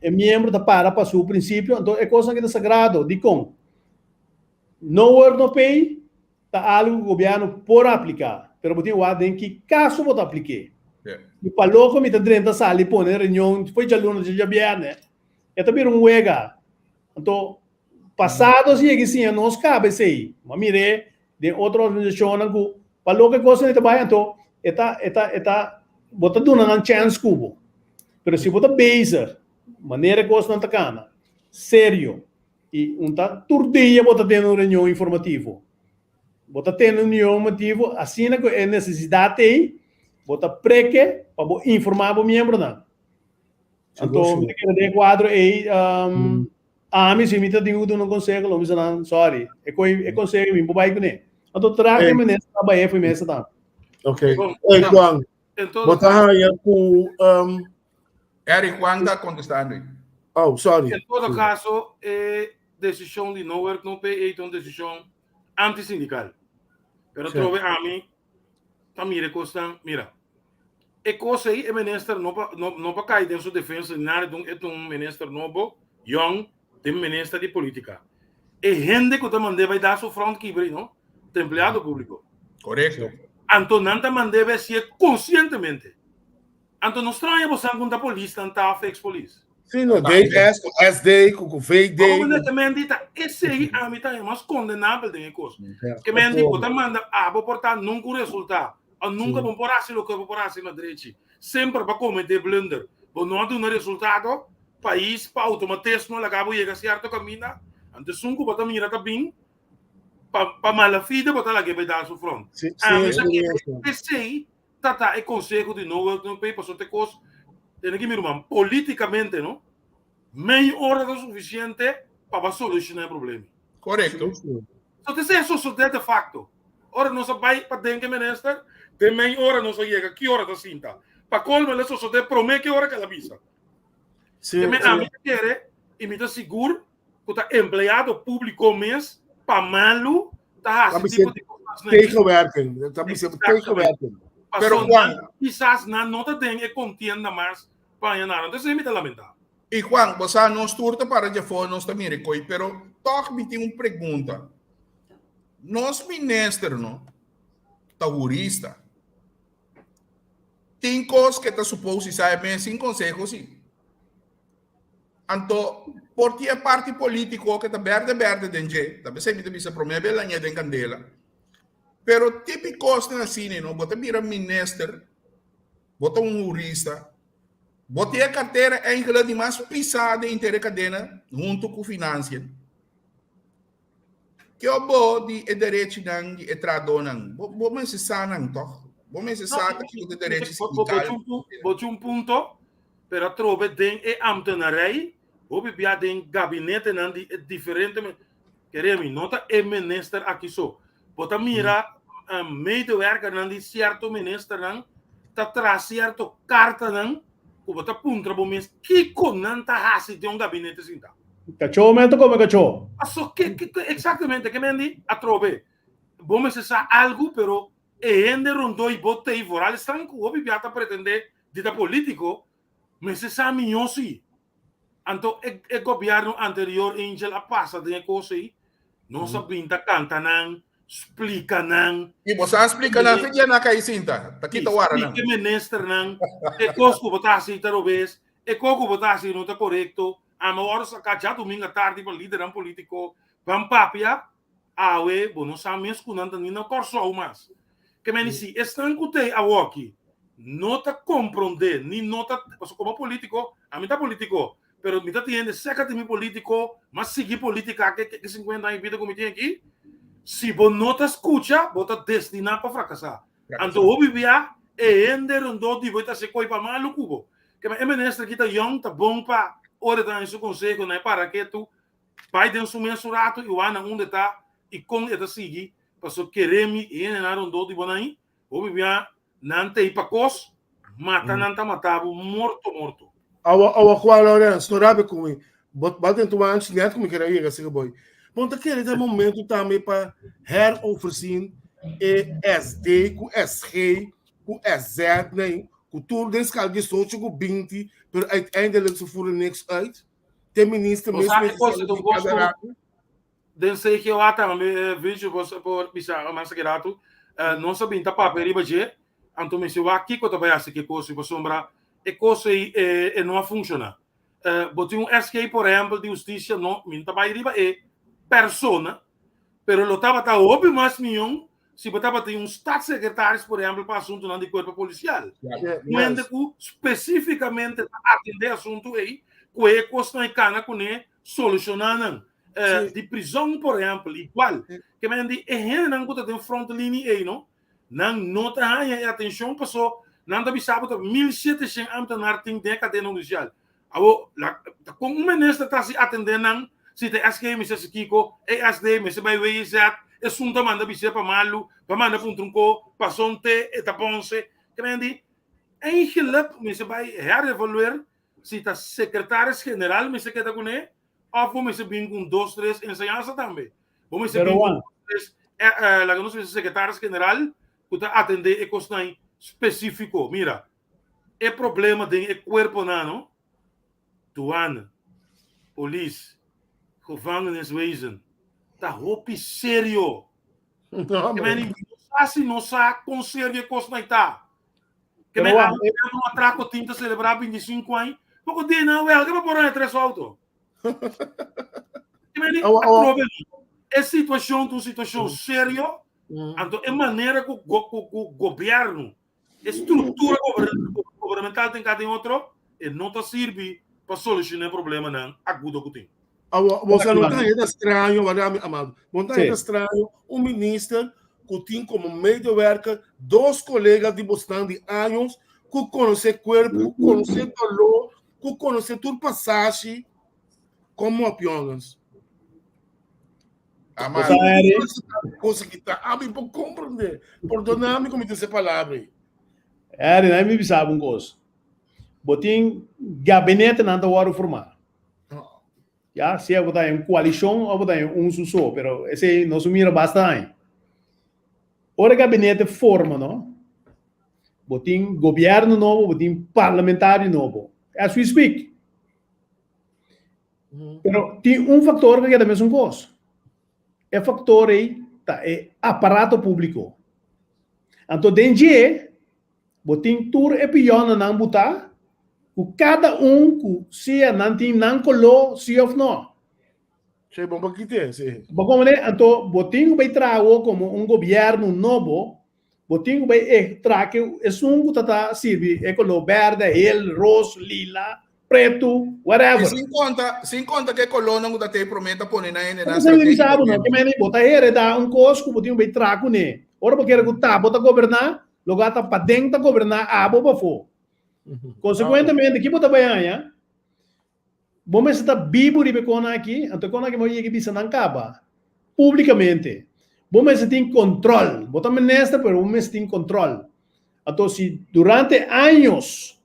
e miembro ta para pa su prinsipio. Anto e kosnan aki ta sagrado. Dikon? No work no pay ta algo ku gobièrnu por apliká, pero bo tin wak den ki kaso bo ta aplik'é. Mi pa loko mi ta drenta sali pone reunion fo'i djaluna te djabièrnè, e ta bira un wega. Anto pasado si yega i siña nos kaba esei. Bo a mir'é den otro organisashonnan ku pa loke kosnan e ta bai anto e ta e ta e ta bo ta duna nan chèns ku bo. Pero si bo ta bezig manera e kosnan ta kana serio I un ta tur dia bo ta tene un reunion informativo. Bo ta tene un reunion informativo asina ku e nesesidat ei, bo ta preke pa bo informá bo miembronan. Anto mi ta kere den e kuadro ei, ami si mi ta tin ku duna un konseho lo mi bisa nan, sorry, e koi e konseho mi por bai kuné. Anto traha ku e minister a bai for e mesa tambe. Ok. Ey Juan, bo ta haña ku Eric Juan ta contestando. Oh, sorry. En todo caso, e decision di no work no pay ei ta un decision antisindical. Pero Sí. trobe ami ta mira e cosnan, mira. E cosa ei e minister no pa no, no pa cai den su defensa ni nada, e ta un minister nobo, young, den minister di politica. E hende cu ta mand'é bai da su front kibra ei, no? Ta empleado publico. Correcto. Anto nan ta mand'é bai hacié conscientemente. Anto no straña bo san ku ta polis nan ta of ex polis. Sí, no, DS ku SD ku ku VD. Como ne men di ta esei ami ta mas condenabel den e kos. Ke men di bo ta manda abo por ta nunca un resulta. O nunca bo por hasi loke bo por hasi na drechi. Semper bo comete blunder. Bo no a duna resultado, pais pa automatismo laga bo yega cierto caminda. Anto esun ku bo ta mira ta bin. Pa pa mala fide bo ta lag'é bai dal su front. Sí, sí, Ami ta kere experiencia. p'esei ta ta e konseho di no work no pay pasobra te kos tene ki mi ruman politikamente no mei ora ta sufisiente pa bo solushoná e problema. Korekto. So te esei a sosodé de facto. Ora nos a bai paden ku e minister den mei ora nos a yega ki ora ta sinta. Pa kolmo el a sosodé promé ki ora ku el a bisa. Sí, Te me sí. ami ta kere i mi ta sigur ku ta empleado públiko mes pa malu ta hasi tipo di kosnan. Tegenwerking. Ta bisa tegenwerking. Pero Juan, kisas nan no ta den e kontienda mas pa haña nada. Entonces mi ta lamentá. I Juan, bo sa nos tur ta para djafó, nos ta mira e koi, pero tòg mi tin un pregunta. Nos minister no ta hurista. Tin kos ke ta supos si sa e mes sin konseho si. Anto por tin e parti polítiko ke ta bèrdè bèrdè den dje, ta p'esei mi ta bisa promé bel lañ'é den kandela. Pero tipi kosnan asina no, bo ta bira minister, bo ta un hurista, bo tin e kartera enkele di mas pisá den inter e kadena huntu ku finansiën. Ke bo di e derechinan di e trahadónan? Bo bo mester sa nan tòg? Bo mester sa ta kiko ta derechi sindikal? Bo tin un punto, pero atrobe den e ambtenarij, hopi bia den gabinetenan di e diferente kere mi no ta e minister aki so. Bo ta mira medewerkernan di sierto ministernan ta traha sierto kartanan ku bo ta puntra bo mes kiko nan ta hasi den un gabinete sinta. Kachó men ta kome kachó. Paso ke ke exactamente ke men di atrobe bo mester sa algu pero e hende rondó i bo tei vooral esnan ku hopi bia ta pretende di ta politico mester sa miñó si. Anto e e gobierno anterior Angel a pasa den e kos ei nos a bin ta kanta nan splika nan. I bo sa splika nan fe dia nan a kai sinta ta kita wara nan. Splika e ministernan e kos ku bo ta hasi ta robes E ko ku bo ta hasi no ta korekto. Ami a wòrdu saká djadumingu atardi pa lidernan polítiko ban papia. Awe bo no sa mes ku nan ta ni na Kòrsou mas. Ke meni si esnan ku t'ei awoki no ta komprondé ni no ta, pasobra komo polítiko, ami ta polítiko, pero mi ta tin hende serka di mi polítiko, m'a sigui polítika ke ke sinkuenta aña i bida ku mi tin aki, si bo no ta skucha bo ta destiná pa frakasá. Anto hopi bia e hende rondó di bo e ta hasi koi pa malu ku bo. Kema e minister ki ta yong ta bon pa ora e ta haña su konseho na e para ketu bai den su mes un ratu i wak na unda e ta i kon e ta sigui paso kere mi e hendenan rondó di bo nan ei hopi bia nan ta ei pa kos mata nan ta mata bo morto morto. Awa awa Juan Lorenz no rabia ku mi bo bo a tenta un anchi net ku mi kere yega asina boy bo no ta kere ta e momento tambe pa heroverzien e SD ku SG ku SZ nee ku tur den skal 18 ku 20 pero uiteindelijk ze voeren niks uit te minister Bo mes sa e mester kos sali ta di un kos kada ku rato. den CGOA tambe Virgil bo por bisa mas aki ratu nos a bin ta papia riba dje anto mester wak kiko ta bai hasi ku e kos ei pasobra e kos ei e no a funshoná. Bo tin un SG por ehèmpel di hustisia no mi no ta bai riba e persona pero lo tabata hopi mas mion Si bo tabatin un staatssecretaris, por ehempel, pa asuntunan di kuerpo polisial, un hende ku spesífikamente ta atendé asuntu ei, ku e kosnan ei kana kuné, solushoná nan. Di prizòn, por ehempel, igual. Ke men di e hendenan ku ta den frontlinie ei, no, nan no ta haña e atenshon paso nan ta bisa bo ta 1700 ambtenaar tin den e kadena hudisial. Awo, la, ta kon un minister ta hasi atendé nan si ta SG mester hasi kiko, ESD mester bai WIZ, esun ta manda bis'é pa malu, pa manda puntra un ko, pason te, e ta ponse. Ke di, eigenlijk mester bai herevaluer si ta secretaris general mester keda kuné òf bo mester bin ku un dos tres enseñansa tambe. Bo mester Pero bin ku Juan, un dos tres, eh, eh, laga nos bisa secretaris general ku ta atendé e kosnan spesífiko. Mira, E problema den e cuerponan no, douane, polis, gevangeniswezen, ta hopi serio. No, Ke man. men no sa si no sa con serio e cosnan ta. Ke Pero men Juan, awe un atraco tin ta celebra 25 aña, poko di nan welga pa por tres auto. Ke men Awa, awa. atrobe e situacion ta un situacion serio, anto e manera cu cu cu gobierno E struktura gubernamental tin kada den otro, e no ta sirbi pa solushoná e problemanan agudo ku tin. Bo no ta heda straño, wak mi Amado. Bo ta heda straño un minister ku tin komo medewerker dos kolega di bosnan di años ku konosé kuerpo, ku konosé doló, ku konosé tur pasashi komo opiongens. Amado. Cosa que tá, a mim por compreender. Perdoname como te palavra aí. Harry, não me sabe um coisa. Botin gabinete não tá waro formar. Ya, se é botar em coalição ou botar em um só, pero esse não se mira basta aí. Ora gabinete forma, no? Botin governo novo, botin parlamentário novo. As we speak. Pero tin un faktor ku keda mesun kos. E faktor ei ta e aparato públiko. Anto den dje, bo tin tur e pionnan butá, ku kada un ku sea nan tin nan koló si òf no. Sí, bon pa kite, sí. Bo komprendé? Anto bo tin ku bai traha awor komo un gobièrnu nobo, bo tin ku bai e traha ku esun ku ta ta sirbi e koló bèrdè, hel, ros, lila, pretu, whatever. I sin konta, sin konta ku e kolónan ku ta te promé ta pone nan hendenan Esei mi bisa strategiko bo no, ke meni bo ta heredá un kos ku bo tin ku bai traha kuné. Ora bo kere ku ta bo ta goberná, loga ta paden ta goberná abo pafó. Konsekuentemente, ki bo ta bai haña? Bo mester ta bibu riba e kona aki, anto e kona aki bo yega bisa nan kaba publikamente. Bo mester tin kontrol. Bo ta minister pero bo mester tin kontrol. Anto si durante años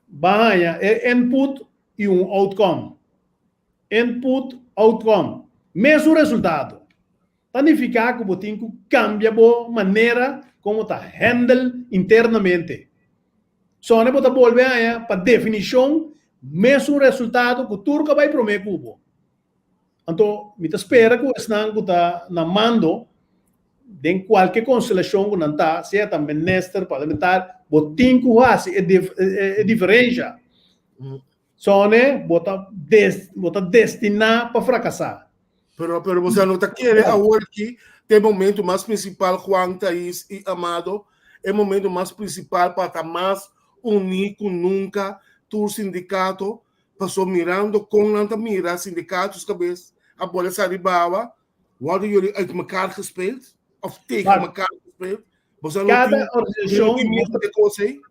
ba haña e input i un outcome, input, outcome, mesun resultado, ta nifiká ku bo tin ku kambia bo manera kon bo ta handle internamente. Sone bo ta bolbe haña pa definishon mesun resultado ku tur ku a bai promé ku bo. Anto mi ta spera ku esnan ku ta na mando den kualke konstelashon ku nan ta, sea ta minister, parlamentar, bo tin ku hasi e e diferensha. Sone bo ta bo ta destiná pa frakasá. Pero pero bo no ta kere awor ki te momento mas principal Juan, Thais y Amado, e momento mas principal pa ta mas uní ku nunca tur sindicato, paso mirando kon nan ta mira sindicatos kabes a bola sa riba awa, worden jullie uit mekaar gespeeld of tegen mekaar gespeeld? Bo sa no Kada tin organisashon tin miedo de kos ei?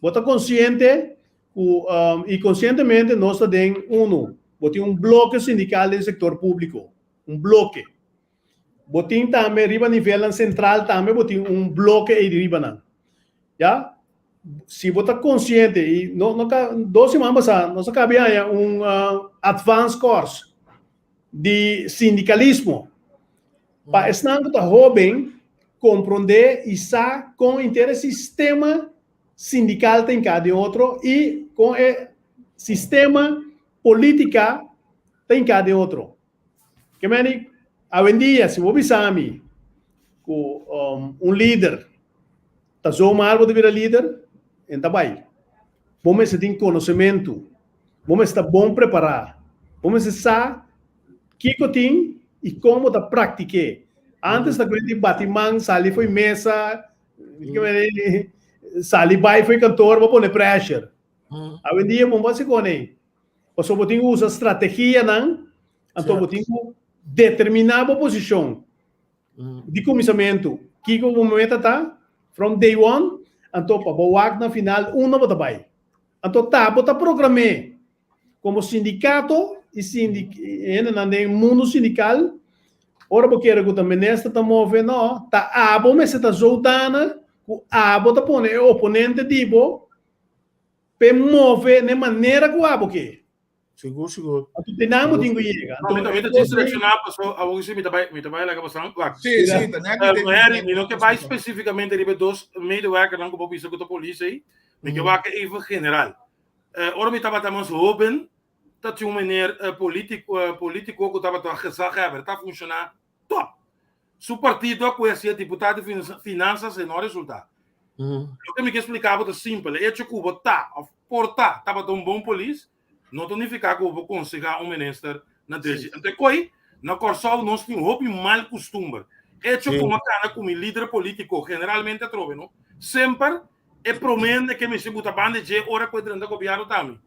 Bo ta konsiente ku i konsientemente nos ta den unu. Bo tin un bloke sindikal den sektor públiko, un bloke. Bo tin tambe riba nivelnan sentral tambe bo tin un bloke ei riba nan. Ya? Si bo ta konsiente i no no ka dos siman pasá nos a kabi haña un advance course di sindikalismo pa esnan ku ta hóben komprondé i sa kon henter e sistema sindical ta hinca den otro y con e sistema politica ta hinca den otro. Ke meni, awendia si bo bisa mi cu un lider ta zomaar bo ta bira lider, en ta bay. Bo mester tin conocemento, bo mester ta bon prepara, bo mester sa kico tin y con bo ta practique. Antes ta cuenta di bati man, sali fo'i mesa, Sali bai fo'i kantoor bo pone pressure. Awendia bo no por hasi kon ei. Pasobra bo tin ku usa strategianan, anto bo tin ku determiná bo posishon di kuminsamentu. Kiko bo meta ta from day one, anto pa bo wak na final unda bo ta bai. Anto ta bo ta program'é Komo sindikato i hendenan den mundu sindikal, ora bo kere ku ta minister ta move, no, ta abo mester ta zoudana ku abo ta pone e oponente di bo p'e move n'e manera ku abo ke. Sigur, sigur. Anto te nan bo tin ku yega. No, mi ta, mi ta djis reakshoná paso awor si mi ta bai, mi ta bai laga pasan. Wak. Sí, sí, ta nèt Eh, Harry, mi no ke bai spesífikamente riba e dos medewerkernan ku bo bisa ku ta polis ei. Mi ke wak even general. Ora mi tabata mas hoben, ta tin un meneer politico, politico cu tabata gezaghebber, ta funciona top. Su partido a coge hacia diputado di finanzas e no a resulta. Loke mi ke splica bo ta simpel, e hecho cu bo ta of por ta tabata un bon polis, no ta nifica cu bo por conseha un minister na drechi. Anto e coi, na Corsou nos tin hopi mal custumber. Hecho cu mi a cana cu mi lider politico, generalmente atrobe no, semper E promé hende ke mester buta banda dje ora ku e drenta gobièrnu ta mi.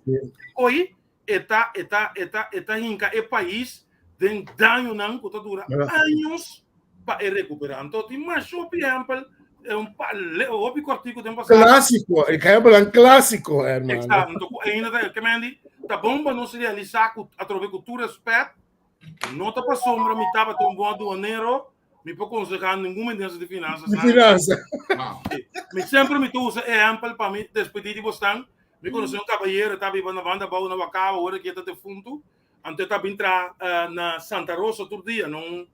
Koi? E ta e ta e ta e ta hinka e pais den dañonan ku ta dura años pa e rekuperá. Anto tin masha hopi ehèmpel, un pa hopi kòrtiku den pasado. Klásiko, ehèmpelnan klásiko, hermano. Eksakto, anto ku ainda ta ke mendi ta bon pa nos realisá ku atrobe ku tur rèspèt no ta pasobra mi tabata un bon aduanero Mi por konsehá ningun minister di finansa. Di finansa. Mi semper mi ta usa ehèmpel pa mi despedí di bosnan. Mi konosé un kabayero, e ta biba na banda abou na Wakaba, ora ku e ta defuntu. Anto e ta bin traha na Santa Rosa tur dia, na un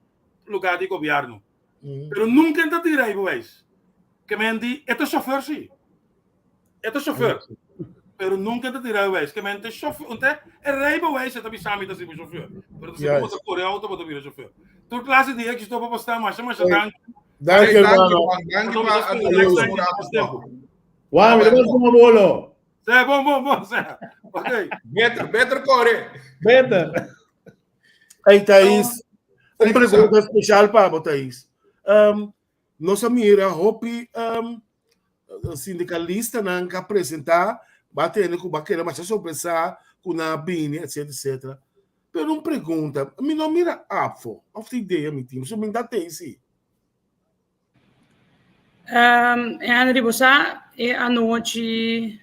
lugá di gobièrnu. Pero nunka e ta tira reibewijs. Ke men di, e ta shofèr sí. E ta chauffeur. Pero nunca ta tira rijbewijs. Ke men te chauffeur. Unte e rijbewijs e ta bisa mi ta sibi chauffeur. Pero ta sibi bo ta kore auto bo ta bira chauffeur. Tur klase di éxito pa pastor masha masha danki. Danki hermano. Danki pa Danki Juan, mi ta como bolo. Se bon bon bon se. Okay. Beter, beter kore. Beter. Hey Thais, un pregunta especial pa bo Thais. Um, Nos a mira hopi sindikalistanan ku a presentá, bo a tende ku bo a keda masha sorpresá ku nan a bini, etsetera, etsetera. Pero un pregunta, mi no mira ABVO, òf ta idea mi tin? Pasobra mi ta tei si. Henry, bo sa e anochi,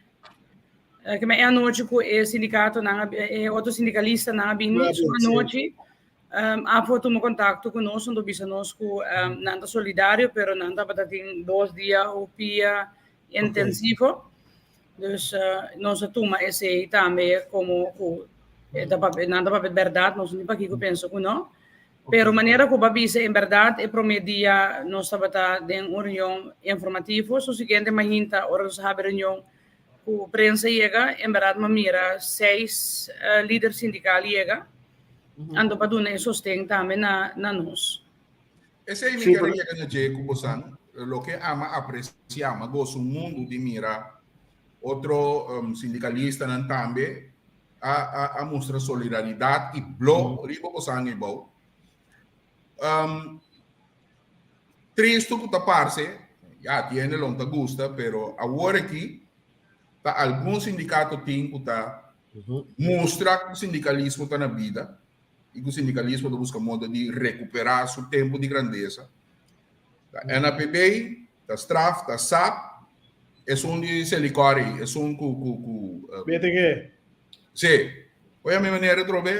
e anochi ku e sindikatonan, e otro sindikalistanan a bini, su anochi APFO tuma kontakto ku nos, nan bisa nos ku nan ta solidario, pero nan tabata tin dos dia hopi intensivo. Dus nos a tuma esei tambe komo ku nan ta papia bèrdat, nos no tin pakiko pensa ku no. Pero manera ku bo a bisa, en bèrdat e promé dia nos tabata den un reunion informativo, su siguiente mainta ora nos a habi reunion ku prensa yega, en bèrdat mi a mira seis lider sindikal yega. Anto pa duna e sosten tambe na na nos. Esei mi kere yega na dje ku bosan, loke ama apresiá, ma gosa un mundu di mira otro sindikalistanan tambe a a a mustra solidaridat i blo riba bosan eibou. Tristu ku ta parse, ya tiene lo no ta gusta, pero awor aki ta algun sindikato tin ku ta mustra ku sindikalismo ta na bida i ku sindikalismo ta buska moda di rekuperá su tempu di grandesa. Ta NAPB, ta straf, ta sap, esun di Selikor ei, esun ku ku ku BTG. Sí. Oye mi manera atrobe.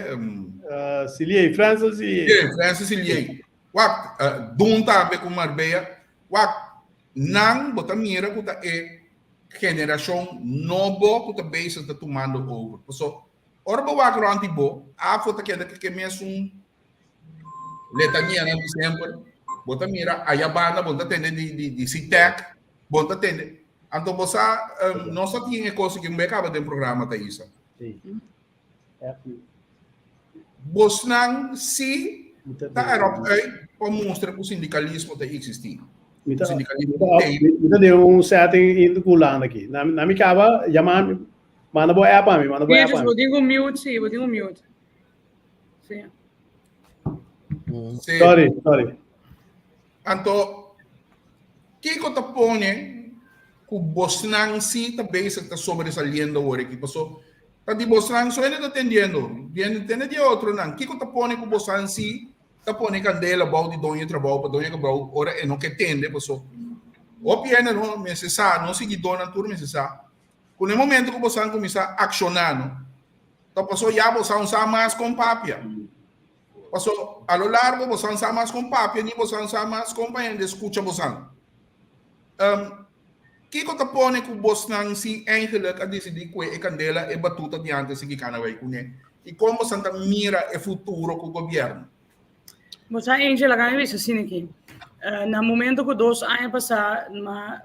Siliei, Francis Siliei. Sí, Francis Siliei. Wak, Dun tambe ku Marbella. Wak, nan bo ta mira ku ta e generashon nobo ku ta bezig ta tumando over. Paso, ora bo wak rònt di bo, afo ta keda ku ke mesun letanianan di semper. Bo ta mira aya banda, bo ta tende di di di Citec, bo ta tende. Anto bo sa, nos ta tin e kos aki, un be kaba den programa, Thaisa. Bosnan si ta erop uit pa mustra ku sindikalismo ta eksistí. Mi ta, mi ta den un setting in Hulanda aki. Na, na mi kaba, yama mi, manda bo app a mi, manda bo app a mi. Bo tin ku mute, si, bo tin ku mute. Si. Si. Sorry, sorry. Anto, kiko ta pone ku bosnan si ta bezig ta sobresaliendo awor aki? Paso, ta di bosnan so hende ta tendiendo, hende tende di e otronan. Kiko ta pone ku bosnan si ta pone kandela bou di doño di trabou pa doño trabou ora e no ke tende? Paso, hopi hende no mester sa, nos siguidónan tur mester sa, ku na e momento ku bosnan kuminsá akshoná no, ta paso ya bosnan sa mas kon papia. Paso, a lo largo bosan sa mas kon papia ni bosan sa mas kon pa hende skucha bosan. Um, kiko ta pone ku bosnan si eigenlijk a disidí kue e kandela e batuta di antes sigui kana bai kuné? I kon bosan ta mira e futuro ku gobièrnu? Bo sa Angel, laga mi bisa asina aki. Uh, na momento ku dos aña pasá, ma,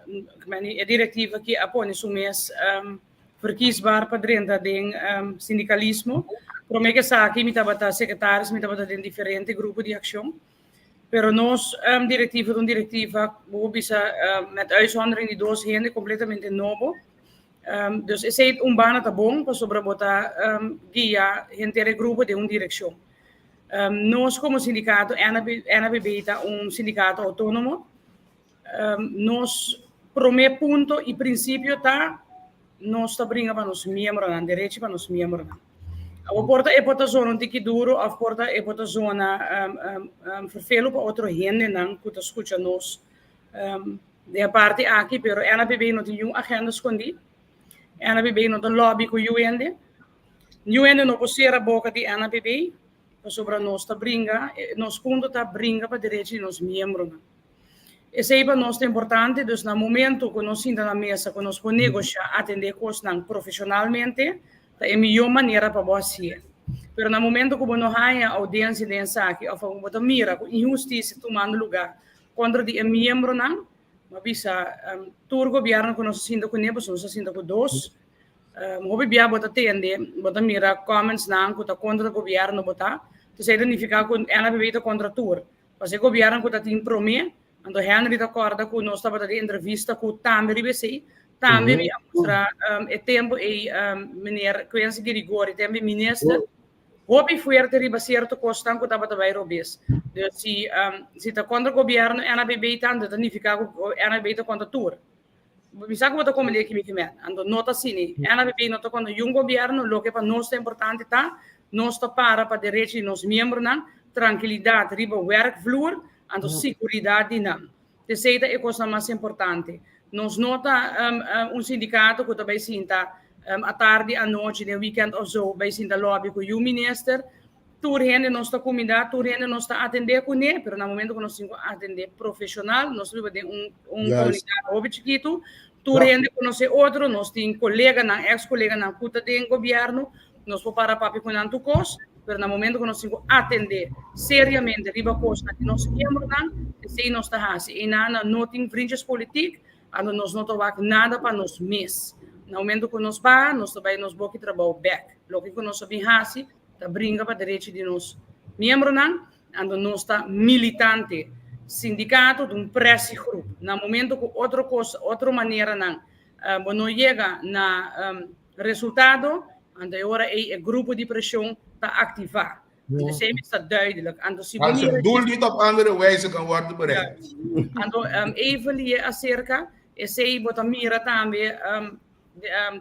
e direktiva aki a pone su mes um, verkiesbaar pa drenta den sindicalismo. Prome ke esaki mi tabata secretaris, mi tabata den diferente grupo di accion. Pero nos directiva ta un directiva, bo por bisa, met uitzondering di dos hende completamente nobo. Dus esey un banda ta bon pasobra bo ta guia henter e grupo den un direccion. Nos como sindicato, NAPB ta un sindicato autonomo. Nos promé punto i prinsipio ta nos ta bringa pa nos miembronan, derechi pa nos miembronan. Awor por ta e por ta zona un tiki duro of por ta e por ta zona um, um, um, vervelo pa otro hendenan ku ta skucha nos um, den e parti aki, pero NAPB no tin niun agenda skondí. NAPB no ta lobby ku yu hende. Niun hende no por sera boka di NAPB pasobra nos ta bringa, nos punto ta bringa pa derecho di nos miembronan. Esei pa nos ta importante, dus na momento ku nos sinta na mesa ku nos por negoshá, atendé kosnan profeshonalmente, ta e mihó manera pa bo hasié. Pero na momento ku bo no haña oudiensia den esaki òf ku bo ta mira ku inhustisia tumando lugá kontra di e miembronan, bo a bisa tur gobièrnu ku nos a sinta kuné, pasobra nos a sinta ku dos, hopi bia bo ta tende, bo ta mira commentsnan ku ta kontra gobièrnu bo ta, esei ta nifiká ku NAPB ta kontra tur. Pas e gobièrnu ku ta tin promé, anto Henry ta kòrda ku nos tabata den entrevista ku tambe riba esei, tambe mi a mustra e tempu ei meneer Quincy Girigorie, tempu e minister, hopi fuerte riba sierto kosnan ku tabata bai robes. Dus si si ta kontra gobièrnu NABB ta, anto ta nifiká ku NABB ta kontra tur. Mi sa ku bo ta komprendé ki mi ke men. Anto no ta asina. NABB no ta kontra niun gobièrnu, loke pa nos ta importante ta Nos ta para pa derecho di nos miembronan, trankilidat riba werkvloer, anto siguridat di nan. Esei ta e kosnan mas importante. Nos no ta un sindikato ku ta bai sinta atardi, anochi, den wikènt òf zo bai sinta lòbi ku yu minister. Tur hende nos ta kumindá, tur hende nos ta atendé kuné, pero na momento ku nos tin ku atendé profeshonal, nos ta biba den un komunidat hopi chikitu, tur hende konosé otro, nos tin koleganan, eks koleganan ku ta den gobièrnu, Nos por para papia ku nan tur kos, pero na momento ku nos tin ku atendé seriamente riba kosnan di nos miembronan, esei nos ta hasi. Einan nan no tin vriendjespolitiek, anto nos no ta wak nada pa nos mes. Na momento ku nos baha, nos ta bai nos boki trabou bèk. Loke ku nos a bin hasi ta bringa pa derecho di nos miembronan, anto nos ta militante. Sindikato ta un pressiegroep. Na momento ku otro kos, otro maneranan bo no yega na Resultado, anto e ora ei e grupo di preshon ta aktivá. Anto esei mester ta duidelijk. Anto si bo Als mira het doel niet op andere wijze kan worden bereikt. Anto even lié aserka esei bo ta mira tambe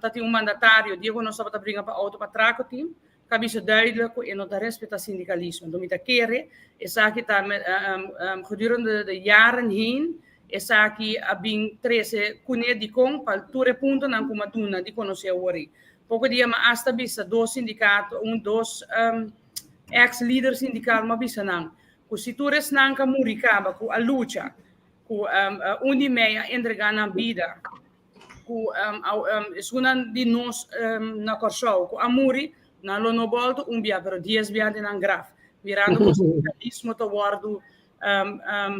ta tin un mandatario dia ku nos tabata bringa pa auto pa trako team ka bisa duidelijk ku e no ta respetá sindikalismo. Anto mi ta kere esaki ta gedurende de jaren heen Esaki a bin trese kuné dikon pa tur e puntonan ku mi a duna di konosé awor ei. Poko dia mi a asta bisa dos sindikato, un dos eks lider sindikal mi a bisa nan ku si tur esnan ku a muri kaba ku a lucha ku un di mei a entregá nan bida ku esunnan di nos na Kòrsou ku a muri nan lo no bòltu un bia pero dies bia den nan graf mirando ku sindikalismo ta wòrdu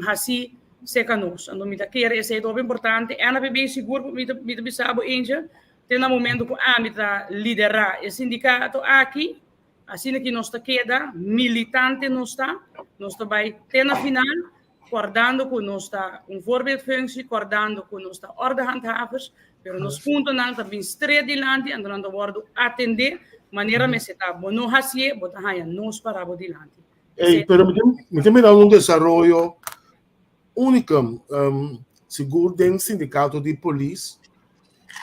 hasi seka nos. Anto mi ta kere esei ta hopi importante. NAPB sigur mi ta mi ta bisa bo Angel, te na momento ku ami ta liderá e sindikato aki, asina ki nos ta keda militante nos ta, nos ta bai te na final, kordando ku nos ta un voorbeeldfunctie, kordando ku nos ta ordehandhavers, pero nos puntonan ta bin stret dilanti, anto nan ta wòrdu atendé manera mester ta. Bo no hasié, bo ta haña nos pará bo dilanti. Ey, pero mi tin, mi tin mirando un desaroyo único, um, sigur den sindicato di polis.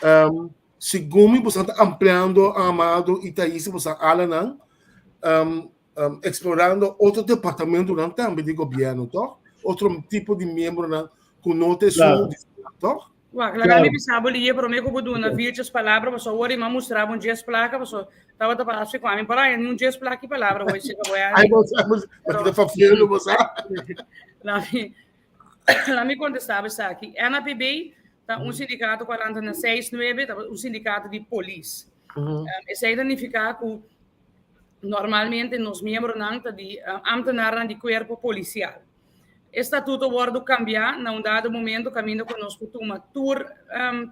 Um, segun mi bosan ta ampliando Amado y Thaís bosan alanan, um, um, explorando otro departamentonan tambe di gobierno, toch? Otro tipo di miembronan ku no ta esun, toch? Wak, laga mi bisa bo liye prome ku bo duna Vilches palabra, pasobra awor i m'a mustra bo un djes plaka, pasobra tabata parse ku ami por haña ni un djes plaka i palabra hoy si bo Ai, bo sa, bo sa, ta fafiendo, bo sa. Laat laat mi kontestá bo esaki. NAPB ta un sindikato ku a lanta na seis nuebe, ta un sindikato di polis. Esei ta nifiká ku normalmente nos miembronan ta di ámtenarnan di kuerpo polisial. E statuto wòrdu kambiá na un dado momento kaminda ku nos por tuma tur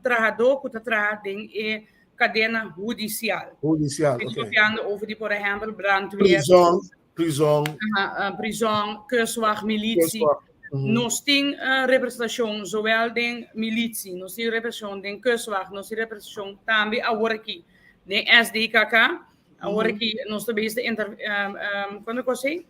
trahadó ku ta traha den e kadena hudisial. Hudisial, Mi ta papiando over di por ehèmpel brandweer. Prizòn, prizòn. Prizòn, kustwacht, militsi. Nos tin representashon zowel den militsi, nos tin representashon den kustwacht, nos tin representashon tambe awor aki den SDKK. Awor aki nos ta bezig ta inter, kuantu kos ei?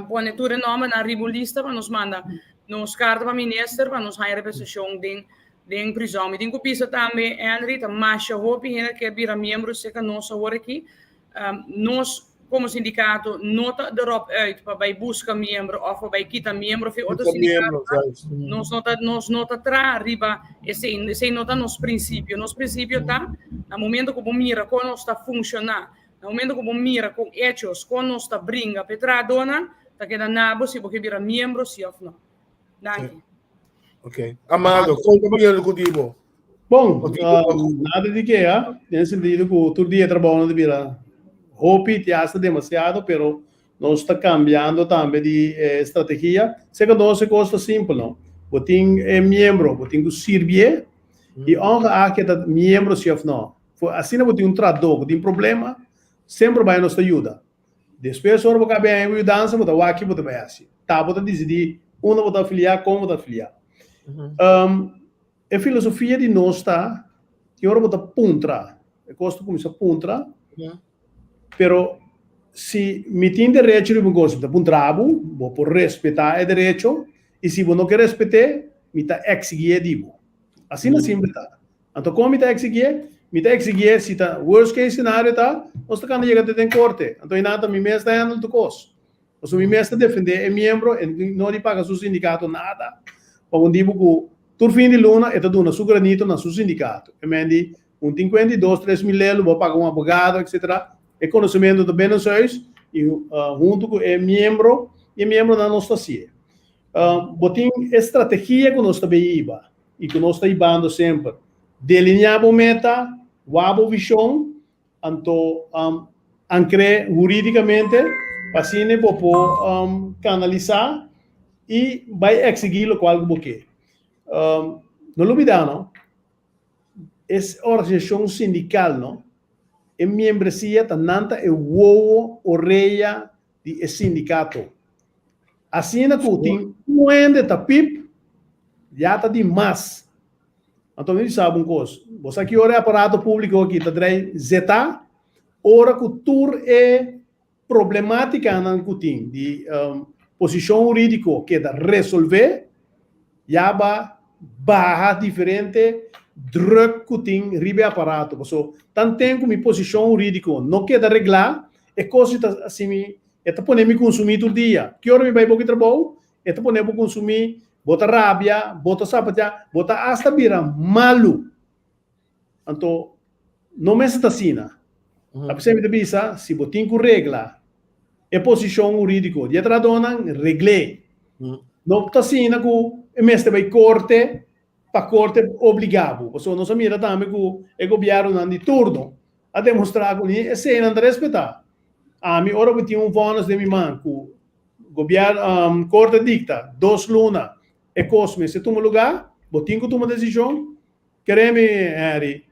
Pone tur e nòmbernan riba un lista pa nos manda nos karta pa minister pa nos haña representashon den den prizòn. Mi tin ku bisa tambe, Henry, ta masha hopi hende ke bira miembro serka nos awor aki. Nos komo sindikato no ta erop uit pa bai buska miembro òf pa bai kita miembro fi otro sindikato. Nos no ta nos no ta traha riba esei, esei no ta nos prinsipio. Nos prinsipio ta na momento ku bo mira kon nos ta funshoná, na momento ku bo mira kon echos kon nos ta bringa pa e trahadónan, ta keda na bo si bo ke bira miembro si òf no. Danki. Ok. Amado, kon ta bayendo ku dibo? Bon, nada di keha, den sentido ku tur dia e trabounan ta bira hopi, te hasta demasiado, pero nos ta kambiando tambe di strategia. Seka nos e kos ta simpel, no? Bo tin e miembro, bo tin ku sirbié, i ongeacht ke ta miembro si òf no. Asina bo tin un trahadó ku tin problema, semper bai nos ta yuda. Despues ora bo ka bin haña yudansa bo ta wak ki bo ta bai hasi. Ta bo ta disidí unda bo ta afiliá, kon bo ta afiliá. E filosofia di nos ta ki ora bo ta puntra, e kos ta kuminsá puntra, pero si mi tin derecho riba un kos mi ta puntra bo, bo por respetá e derecho i si bo no ke respet'é mi ta eksigié di bo. Asina simpel ta. Anto kon mi ta eksigié? Mi ta eksigié si ta worst case scenario ta nos ta kanda yega te den korte. Anto einan ta mi mes ta handle tur kos. Pasobra mi mes ta defendé e miembro, e no di paga su sindikato nada. Pa un dibu ku tur fin di luna e ta duna su granito na su sindikato. E men di un tin kuenta i dos tres mil lelu bo paga un abogado etcetera. E konosementu ta binnenshuis i huntu ku e miembro i e miembronan nos ta hasié. Bo tin e strategia ku nos ta bay hiba. i ku nos ta hibando semper. Delineá bo meta, wak bo vishon, anto ankr'é hurídikamente pa asina bo por kanalisá i bai eksigí lokual ku bo ke. No lubidá no, e organisashon sindikal no, e miembresia ta nan ta e wowo, orea di e sindikato. Asina ku tin un hende ta pip, ya ta di mas. Anto mi bisa bo un kos, bo sa ki ora e aparato públiko aki ta drei zetá? Ora ku tur e problemátikanan ku tin di posishon hurídiko keda resolvé, ya ba baha diferente drùk ku tin riba e aparato. Paso tanten ku mi posishon hurídiko no keda reglá, E kos ta hasi mi, e ta pone mi kunsumí tur dia. Ki ora mi bai boki trabou, e ta pone bo kunsumí, bo ta rabia, bo ta sapateá, bo ta asta bira malu. Anto, no mester ta asina. Apesar mi ta bisa, si bo tin ku regla e posishon hurídiko di e trahadónan, regl'é. No ta asina ku e mester bai korte pa korte obligá bo. Pasobra nos a mira tambe ku e gobièrnunan di turno a demostrá ku ni eseinan ta respetá. Ami ora ku tin un vònis den mi man ku gobièrnu korte dikta dos luna e kos mester tuma lugá, bo tin ku tuma desishon. Kere mi, Henry,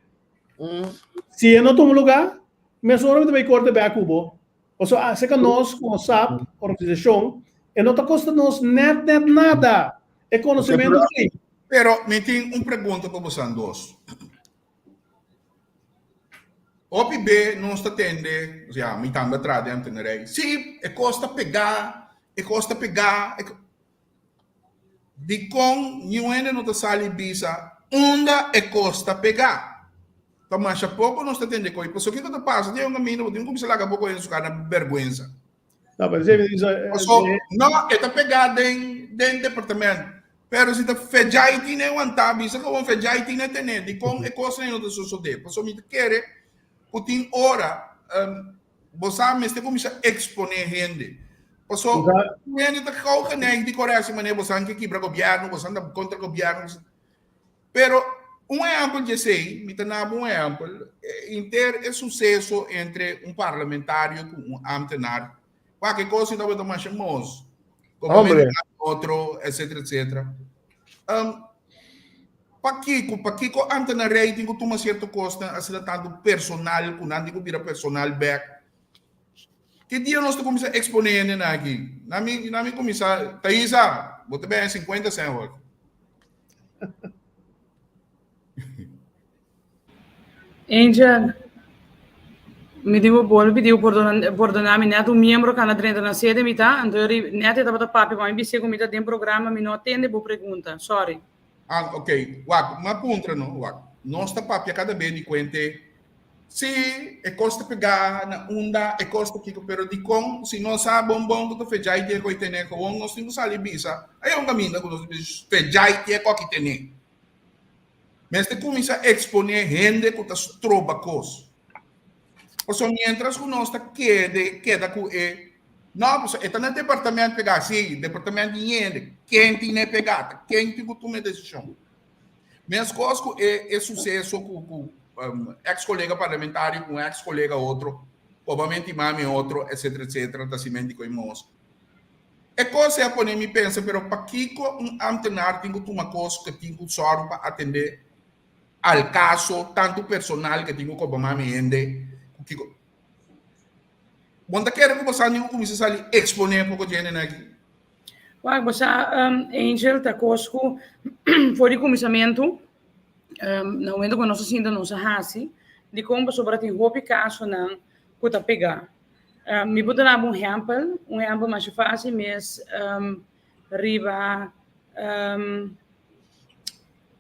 si e no tuma lugá, mesora mi ta bai korte bèk ku bo. Pasobra aserka nos komo sap, organisashon, e no ta kosta nos nèt nèt nada. E konosementu ei. Pero mi tin un pregunta pa bosan dos. Hopi be nos ta tende, ya, mi tambe a traha den ambtenarai, sí, e kos ta pegá, e kos ta pegá. Dikon niun hende no ta sali bisa unda e kos ta pegá? Ta masha poko nos ta tende koe. Pasobra kiko ta pasa? Tin un kaminda bo tin ku kuminsá laga poko hende su kara na bèrgwensa. No, pero esei mi bisa. Paso, no, e ta pegá den den departamento. Pero si ta fedjai tin e wantá, bisa ku bon fedjai tin e tené. Dikon e kosnan ei no ta sosodé? Pasobra mi ta kere ku tin ora bo sa mester kuminsá eksponé hende. Pasobra tur hende ta gou geneig di kore hasi manera bosan ke kibra gobièrnu, bosan ta kontra gobièrnu. Pero un ehèmpel di esei, mi ta naba un ehèmpel, inter e suseso entre un parlamentario ku un ámtenar, kualke kos si tabata masha mos, Hombre. otro, etcétera, etcétera. Um, pakiko, pakiko ámtenarei tin ku tuma sierto kosnan asina tantu personal ku nan tin ku bira personal bèk? Ki dia nos ta kuminsá eksponé hendenan aki? Na mi, na mi kuminsá, Thaisa, bo ta bèn 50 sèn hoor. Angel, mi di bo bolbe pidi bo pordona, pordona mi net un miembro ka na drenta na sede mi ta, anto ri net e tabata papia pa mi bis'é ku mi ta den programa mi no a tende bo pregunta, sorry. Ah, ok. Wak, m'a puntra no, wak. Nos ta papia kada be di kuente. Sí, e kos ta pegá na unda, e kos ta kiko, pero dikon si nos sa bon bon ku ta fechai tie ku e tene, gewoon nos tin ku sali bisa, ai un kaminda ku nos tin bisa fechai tie ku aki tene. Mester kuminsá eksponé hende ku ta stroba kos. Pasobra miéntras ku nos ta kede keda ku e no, pasobra e ta na departamento pegá, sí, departamento di hende, ken tin e pegá, ta ken tin ku tuma e desishon. Meskos ku e e suseso ku ku ex kolega parlamentario ku un ex kolega otro, probamente mami otro, etcetera etcetera, ta simenti ku e mos. E kos ei a pone mi pensa, pero pakiko un ambtenaar tin ku tuma kos ku tin ku sòru pa atendé al kaso tantu personal ku tin ku koba mami hende ku kiko. Bo no ta kere ku bo sa tin ku kuminsá sali eksponé poko djende nan aki? Wak, bo sa, Angel, ta kos ku for di kuminsamentu, na momento ku nos a sinta nos a hasi, dikon pasobra tin hopi kasonan ku ta pegá. Mi por duna bo un ehèmpel, un ehèmpel masha fásil mes riba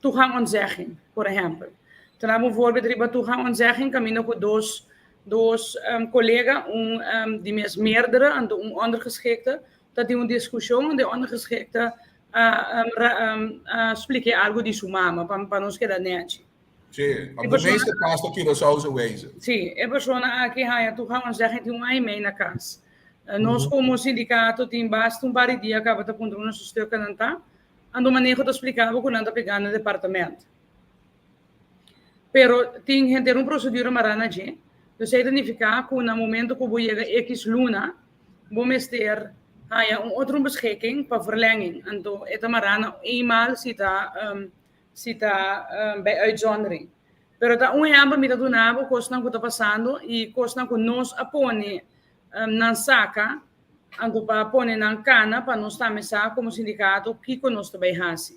toegangontzegging, por ehèmpel. Ta duna bo un voorbeeld riba toegangontzegging kaminda ku dos dos kolega, un di mes meerdere anto un ondergeschikte, ta tin un diskushon de ondergeschikte a splike algu di su mama pa pa nos keda nechi. Sí, op de meeste plaats ta Curaçaose wijze. Sí, e persona aki haña toegangontzegging tin un aña i mei na kas. Nos komo sindikato tin basta un par di dia kaba ta puntra unda su stukkennan ta, anto maneho ta splika bo ku nan ta pegá na departement. Pero tin henter un prosedura mará na dje. Dus ei ta nifiká ku na momento ku bo yega ekis luna, bo mester haña un otro beschikking pa verlenging. Anto e ta mará na eenmaal si ta si ta bij uitzondering. Pero ta un ehèmpel mi ta duna bo kosnan ku ta pasando i kosnan ku nos a pone nan saka anto pa pone nan kana pa nos tambe sa komo sindikato kiko nos ta bai hasi.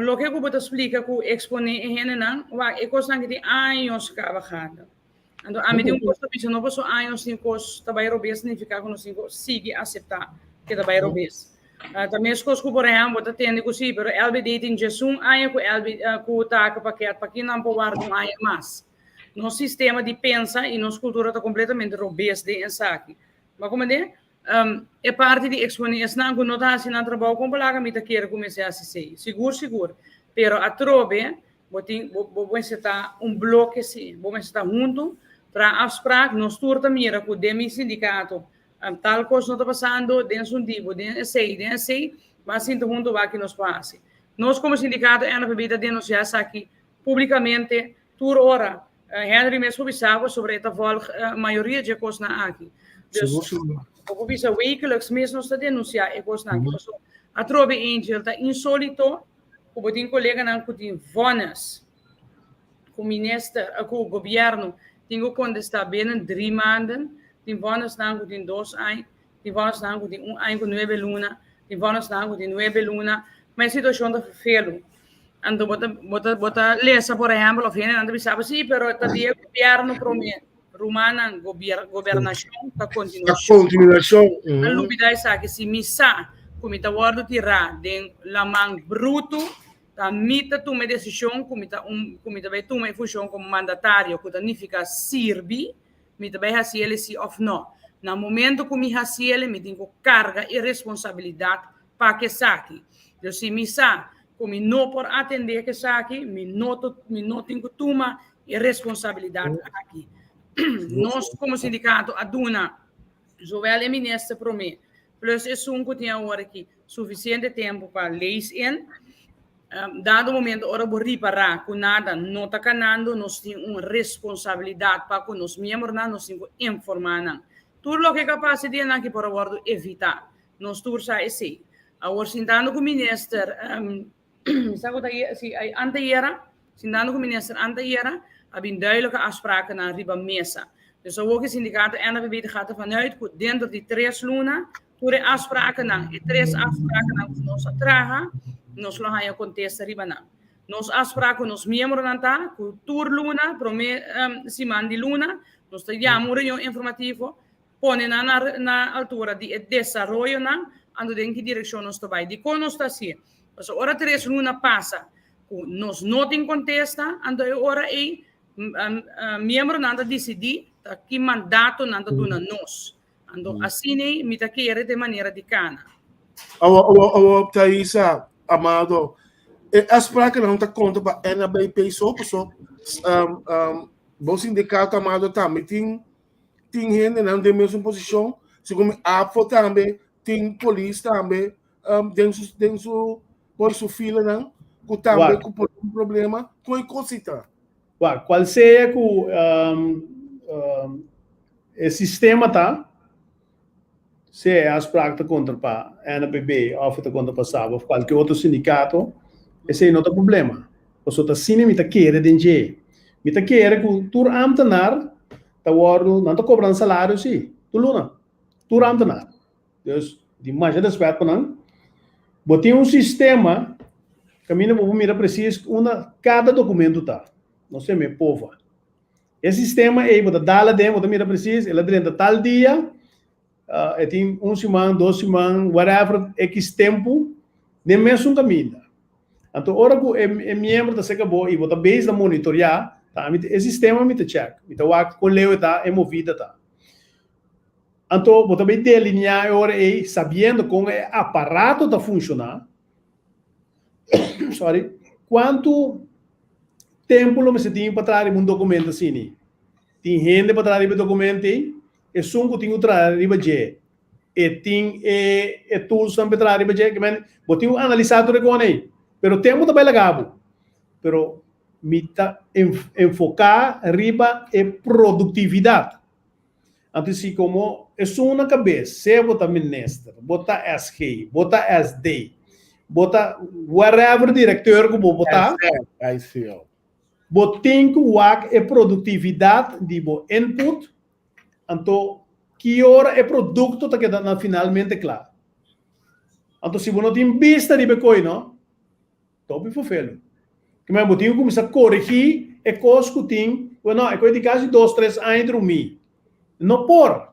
Loke ku bo ta splika ku eksponé e hendenan, wak e kosnan ki tin años kaba gata. Anto ami tin un kos ta bisa no paso años tin kos ta bai robes signifiká ku nos tin ku sigui aseptá ke ta bai robes. Ta meskos ku por ehèmpel bo ta tende ku si pero LBD tin djesun aña ku LB ku takenpakket paki nan por warda un aña mas. Nos sistema di pensa i nos kultura ta kompletamente robes den esaki. Bo a komprendé? E parti di eksponé esnan ku no ta hasi nan trabou kon palaga mi ta kere ku mester hasi esei. Sigur sigur. Pero atrobe bo tin bo bo mester ta un bloke si. Bo mester ta huntu, traha afsprak. Nos tur ta mira ku den mi sindikato tal kos no ta pasando, den esun tipo, den esei, den esei, ban sinta huntu wak ki nos por hasi. Nos komo sindikato NFB ta denunsiá esaki Publicamente tur ora. Henry mes por bisa bo sobre e ta volg mayoria dje cosnan aki. Dus Sigur, sigur. bo por bisa wekelijks mes nos ta denuncia e cosnan aki. Pasobra atrobe Angel ta insolito cu bo tin coleganan cu tin vonnis cu minister cu gobierno tin cu contesta binnen drie maanden, tin vonnisnan cu tin dos aña, tin vonnisnan cu tin un aña cu nuebe luna, tin vonnisnan cu tin nuebe luna, ma e situacion ta vervelu. Anto bo ta bo ta bo ta lesa por ehempel of hendenan ta bisa bo si pero ta di e gobierno prome rumannan gobier gobernacion ta Ta continuacion. continuacion. Ta lubida esaki si mi sa cu mi ta wordo tira den laman bruto ta mi ta tuma e decision cu mi ta un cu mi ta bay tuma e funcion como mandatario cu ta nifica sirbi Mi ta bai hasi el si òf nò. Na momento ku mi hasi el, mi tin ku karga e responsabilidat pa ku esaki. Dus si mi sa ku mi no por atendé ku esaki, mi no ta mi no tin ku tuma e responsabilidat aki. Nos komo sindikato a duna zowel e minister promé plus esun ku tin awor aki sufisiente tempu pa lees in. Dado momento ora bo ripará ku nada no ta kanando, nos tin un responsabilidat pa ku nos miembronan, nos tin ku informá nan. Tur loke ka pasa e dianan aki por a wòrdu evitá. Nos tur sa esei. Awor sintando ku minister, mi sa ku ta si antayera, sintando ku minister antayera, a bin duidelijke afsprakennan riba mesa. Dus awor ku e sindikato NFB ta gaat ervan uit ku dentro di tres luna Tur e afsprakennan, e tres afsprakennan ku nos a traha, nos lo haña kontesta riba nan. Nos afsprak ku nos miembronan ta ku tur luna, promé siman di luna, nos ta yama un reunion informativo, pone nan na na altura di e desaroyonan, anto den ki direkshon nos ta bai. Dikon nos ta hasié? Pasobra ora tres luna pasa ku nos no tin kontesta, anto e ora ei. Miembronan ta disidí ta ki mandato nan ta duna nos. Anto asina mi ta kere ta e manera di kana. Awo, awo, awo, Thaisa, Amado, e afsprakennan ta konta pa NABP so, paso um, um, bo sindikato Amado tambe tin tin hendenan den mesun posishon, segun mi APFO tambe tin polis tambe um, den su den su por su filanan ku tambe Wak. ku por un problema kon e kosita. Wak, kual sea ku um, um, e sistema ta, sea e afspraak ta kontra pa NAPB òf e ta kontra pa SABA òf kualke otro sindikato, esei no ta problema. Pasobra ta asina mi ta kere den dje. Mi ta kere ku tur ámtenar ta wòrdu, nan ta kobra nan salario sí, tur luna, tur ámtenar. Dus, di masha respet pa nan. Bo tin un sistema kaminda bo por mira presis unda kada dokumento ta. No se me pova. E sistema ei bo ta dal aden, bo ta mira presis, el a drenta tal dia, e tin un siman, dos siman, whatever, ekis tempu, den mesun kaminda. Anto ora ku e miembro ta seka bo i bo ta bezig ta monitoreá, ta ami e sistema mi ta check, mi ta wak kon leu e ta, e movida ta. Anto bo ta bay delineá e ora ei sabiendo kon e aparato ta funshoná, sorry, kuantu tempu lo mester tin pa traha riba un dokumento asini. Tin hende pa traha riba e dokumento ei, esun ku tin ku traha riba dje e tin e e toolsnan pa traha riba dje, ke men bo tin ku analisá tur e kos ei, pero tempu ta bay laga bo. Pero mi ta enfoká riba e produktividat. Anto si komo esun na kabes, sea bo ta minister, bo ta SG, bo ta SD, bo ta whatever directeur ku bo bo ta, bo tin ku wak e produktividat di bo input, anto ki ora e produkto ta keda na finalmente kla. Anto si bo no tin bista riba e koi no, Topi fofelo. Ke men bo tin ku kuminsá koregí e kos ku tin, bueno, e kos di kasi dos, tres aña drumí. No por.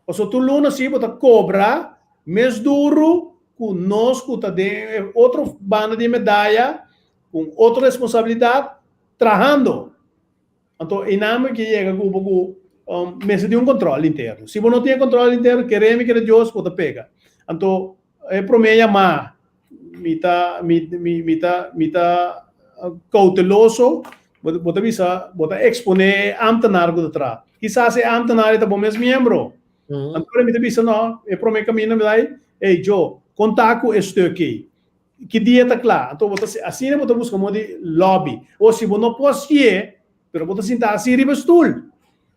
Pasobra tur luna si bo ta kobra mes duru ku nos ku ta den e otro banda di e medaya, ku un otro responsabilidat, trahando. Anto einan bo ke yega ku bo ku mester tin un kòntròl interno. Si bo no tin e kòntròl interno, kere mi kere Dios, bo ta pega. Anto e promé yamá mi ta mi mi mi ta mi ta kouteloso, bo bo ta bisa bo ta eksponé e ámtenar ku ta traha. Kisas e ámtenar ei ta bo mes miembro. Anto mi ta bisa no, e promé kaminda mi ta bai, ey Joe, konta ku e stuk ei. Ki dia ta kla? Anto bo ta asina bo ta buska modo di lobby. O si bo no por hasié, pero bo ta sinta asi riba stoel.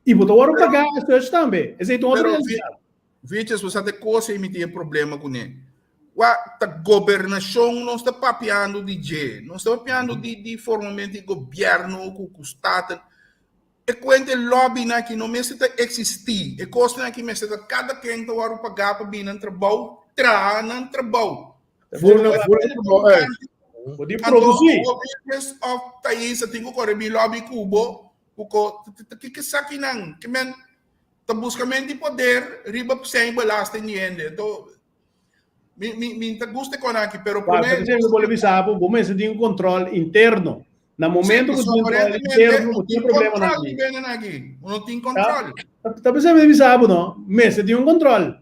I bo ta wòrdu pagá e search tambe. Esei ta un otro realidat. Viches, bo sa te kos ei mi tin e problema kuné. Wak, ta gobernashon nos ta papiando di dje. Nos ta papiando di di formamento di gobièrnu ku ku staten. E kuenta e lobbynan aki no mester ta eksistí. E kosnan aki mester ta kada ken ta wòrdu pagá pa bini nan trabou, traha nan trabou. Voer nan voer nan trabou uit. Bo di produsí. Anto of Thaisa tin ku kore bin lobby ku bo, ku ko ke ke esakinan? Ke men ta buska men di poder riba sèn belasting di hende. Anto mi mi mi ta gusta e kon aki, pero Wak, promé pero esei mi por bisa bo, bo mester tin un control interno. Na momento ku tin control interno, bo tin problemanan aki. Aki. No tin control. Ta p'esei mi ta bisa bo no, mester tin un control.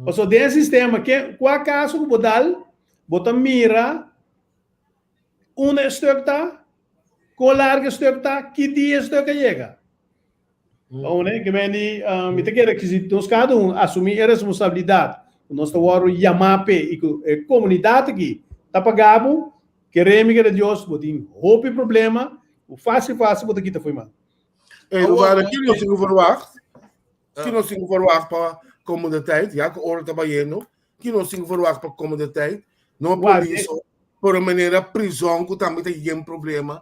Pasobra den e sistema, ke kua kaso ku bo dal, bo ta mira unda e stuk ta, kon largu e stuk ta, ki dia e stuk a yega. Paone, ke men di, mi ta kere ku si nos kada un asumí e responsabilidat ku nos ta wòrdu yamá p'e i ku e komunidat aki ta paga bo, kere mi kere Dios, bo tin hopi problema ku fásil fásil bo ta kita fo'i man. Ey, Roberto, ki nos tin ku verwacht? Ki nos tin ku verwacht pa komende tijd? Ya ku ora ta bayendo. Ki nos tin ku verwacht pa komende tijd? No polis, por un manera prison ku tambe ta yen problema.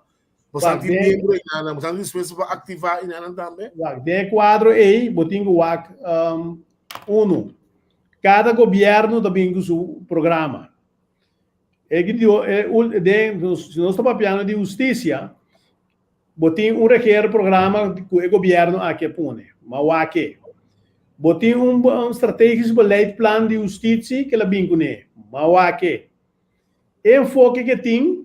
Bo san tin miembro inana, bo san dispuesto pa aktivá inana tambe? Wak, den e kuadro ei bo tin ku wak unu, kada gobièrnu ta bin ku su programa. E ki dio, e ul, den, si nos ta papiando di hustisia, Bo tin un regeerprogramma ku e gobièrnu aki a pone, ma wak e. Bo tin un strategisch beleidplan di hustitsi ku el a bin kuné, ma wak e. E enfoke ku e tin,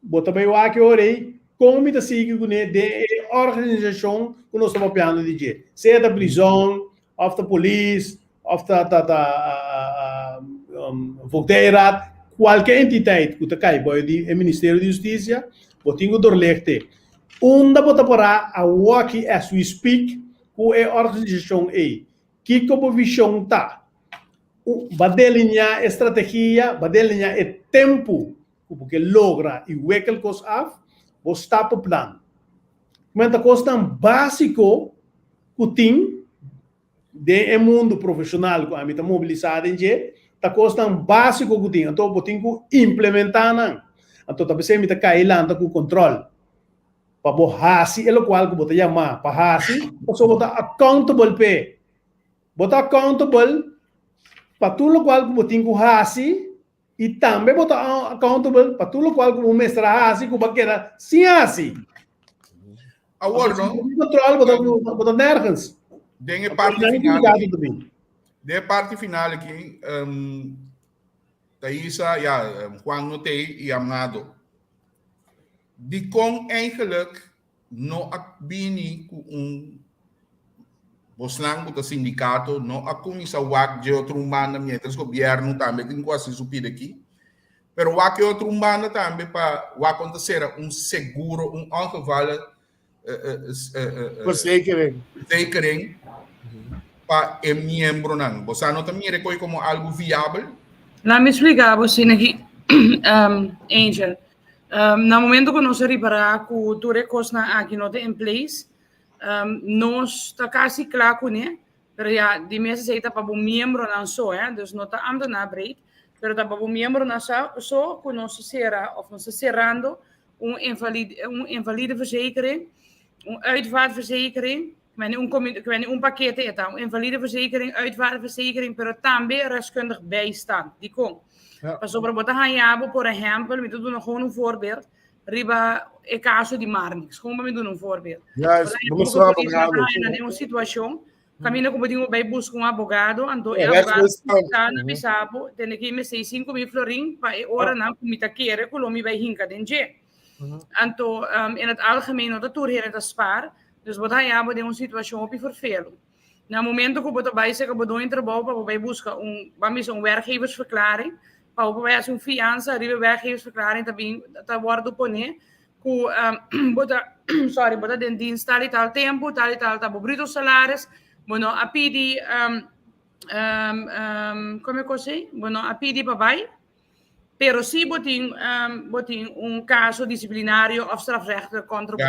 bo ta bai wak e ora ei. Kon mi ta sigui kuné den e organisashon ku nos ta papiando di dje? Sea ta prizòn, òf ta polis, òf ta ta ta Voogdijraad, kualke entiteit ku ta kai bou di e Ministerio di Hustisia, bo tin ku doorlichte. Unda bo ta pará awoki as we speak ku e organisashon ei? Kiko bo vishon ta? Bo a delineá e strategia, bo a delineá e tempu ku bo ke logra i wikkel kos af, bo stappenplan. Kumen ta kosnan básiko ku tin den e mundu profeshonal ku ami ta mobilisá den dje, ta kosnan básiko ku tin. Anto bo tin ku implementá nan. Anto ta p'esei mi ta kai lanta ku kontròl. Pa bo hasi e lokual ku bo ta yamá pa hasi, pasobra bo ta accountable p'e. Bo ta accountable pa tur lokual ku bo tin ku hasi i tambe bo ta accountable pa tur lokual ku bo mester a hasi ku bo a keda sin hasi. Awor, no? Control, bo ta, bo ta nergens. Den e parti final aki, den e parti final aki, um, Thaisa, ja, Juan no tei i Amado. Dikon eigenlijk no a bini ku un bosnan ku ta sindikato no a kuminsá wak dje otro un banda mientras gobièrnu tambe tin ku hasi su pida aki pero wak e otro un banda tambe pa wak kon ta sera un seguro un ongevallen Verzekering. Verzekering pa e miembronan. Bo sa no ta mira koe komo algu viabel? Laat mi splika bo asina aki, Angel. Na momento ku nos a ripará ku tur e kosnan aki no ta in place, nos ta kasi kla kuné, pero ya di mes esei ta pa bo miembronan so, eh, dus no ta ambtenaar breed, pero ta pa bo miembronan so ku nos ta sera òf nos ta serando un invalide, un invalideverzekering, un uitvaartverzekering, un, un pakete eta, un invalideverzekering, uitvaartverzekering, pero tambe rechtskundig bijstand. Dikon? Ja. Pasobra bo ta haña bo, por ehempel, mi ta duna gewoon un voorbeeld, riba e caso di Marnix. Gewoon pa mi duna un voorbeeld. Ja, is, abogado. Den un situacion, Caminda cu bo tin cu bay busca un abogado, anto e abogado ta na bisa bo, tene ki mester 5000 florin pa e oranan cu mi ta kere cu lo mi bay hinca den dje. Anto, in het algemeen no ta tur hende ta spaar, dus bo ta haya bo den un situacion hopi vervelo. Na momento cu bo ta bay seca bo doño trabou pa bo bay busca un, ban bisa un werkgeversverklaring, pa bo por bay haci un fianza riba e werkgeversverklaring ta bin, ta wordo pone ku bo ta sorry bo ta den dienst tal i tal tempu tal i tal ta bo bruto salaris bo no a pidi como e kos ei bo no a pidi pa bai pero si bo tin bo tin un kaso disiplinario of strafrechtelijk kontra bo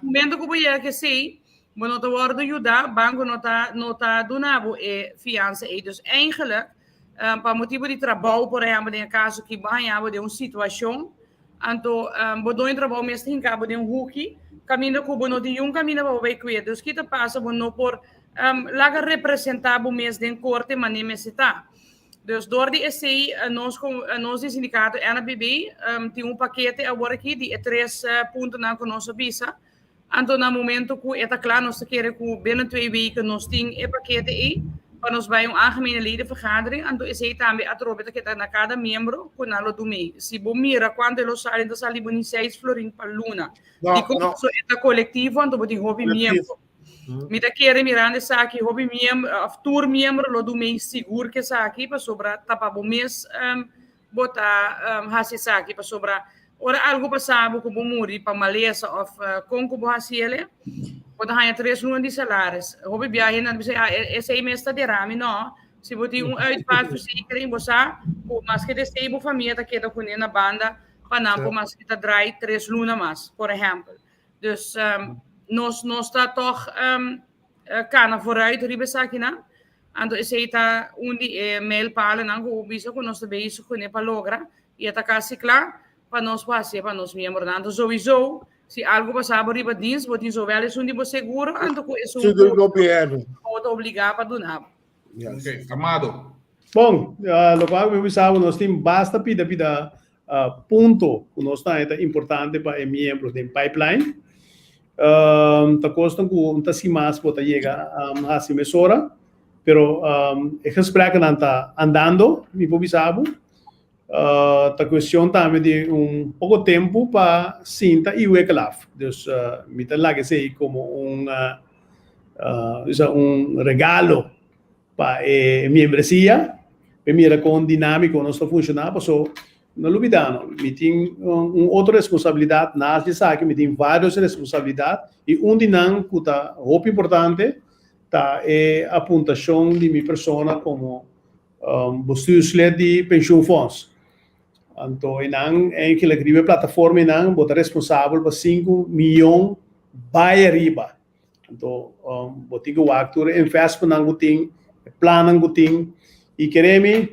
momento ku bo yega ku esei bo no ta wòrdu yuda banko no ta no ta duna bo e fiansa ei dus eigenlijk pa motibu di trabou por ehèmpel den e kaso ki bo haña bo den un situashon Anto bo doño trabou mes ta hinka bo den un huki kaminda ku bo no tin yun kaminda pa bo bai kuida. Dus ki ta pasa bo no por laga representá bo mes den korte manera mester ta. Dus dor di esei nos nos di sindikato NABB tin un pakete awor aki di e tres puntonan ku nos a bisa. Anto na momento ku e ta kla nos ta kere ku binnen twee weken nos tin e pakete ei pa nos bai un algemene ledenvergadering anto esei tambe atrobe ta keda na kada miembro ku nan lo dumei. Si bo mira kuantu e lo sali ta sali bo ni seis florin pa luna. No, Dikon no. paso e ta kolektivo anto bo tin hopi Kolektivo. miembro. Mi ta kere mirando esaki hopi miembro of tur miembro lo dumei sigur ku esaki pasobra ta pa bo mes Bo ta hasi esaki pasobra ora algu pasa bo ku bo muri pa malesa òf kon ku bo hasi el, bo ta haña tres luna di salaris. Hopi biaha hende a bisa, ah, esei mes ta derami. No, si bo tin un uitvaartverzekering, bo sa ku maske di esei bo famia ta keda kuné na banda pa nan por maske ta drai tres luna mas, por ehèmpel. Dus nos nos ta tòg kana vooruit riba esakinan. Anto esei ta un di e mijlpalen ku bo bisa ku nos ta bezig kuné pa logra i e ta kasi kla pa nos por hasié pa nos miembronan. Anto souiso si algu pasa bo riba dins bo tin zowel esun di bo seguro anto ku esun ku gobièrnu bo ta obligá pa duna bo. Ok, Amado. Bon, lokual ku mi bisa bo nos tin basta pida pida Punto ku nos ta haña ta importante pa e miembro den pipeline. Ta kosnan ku no ta si mas bo ta yega hasi mesora, pero e gespreknan ta andando, mi por bisa bo. Ta cuestion tambe di un poco tempo pa sinta y wek af. Dus mi ta laga esey como un bisa un regalo pa e miembresia pa mira con dinamico nos ta funciona paso no lubida no mi tin un otro responsabilidad naast di esaki mi tin varios responsabilidad y un di nan cu ta hopi importante ta e apuntacion di mi persona como Bestuurslid di Pensioenfonds. Anto einan eigenlijk riba e plataforma einan bo ta responsabel pa sinku miyon bai ariba. Anto bo tin ku wak tur e investmentnan ku tin, e plannan ku tin i kere mi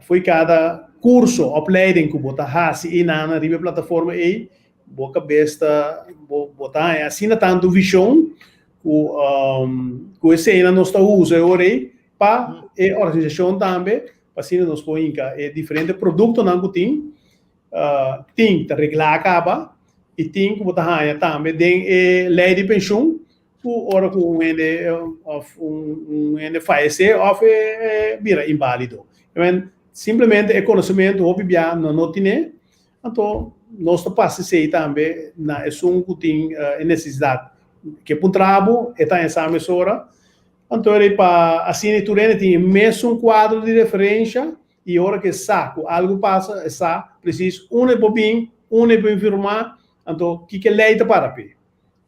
fo'i kada kurso, opleiding ku bo ta hasi einan riba e plataforma ei bo kabes ta bo ta haña asina tantu vishon ku ku eseinan nos ta usa e ora ei pa e organisashon tambe, pa asina nos por hinka e diferente produktonan ku tin, tin ta reglá kaba i tin ku bo ta haña tambe den e lei di penshun ku ora ku un hende òf un hende fayesé òf e bira inbálido. Simplemente e konosementu hopi bia no no tine, anto nos ta pasa esei tambe na esun ku tin e nesesidat. Ke puntra bo, e ta haña sa mesora. Anto era pa asina e tur hende tin e mesun kuadro di referensha i ora ku e sa ku algu pasa e sa presis unda e por bin, unda e por informá, anto kiko e lei ta para p'e.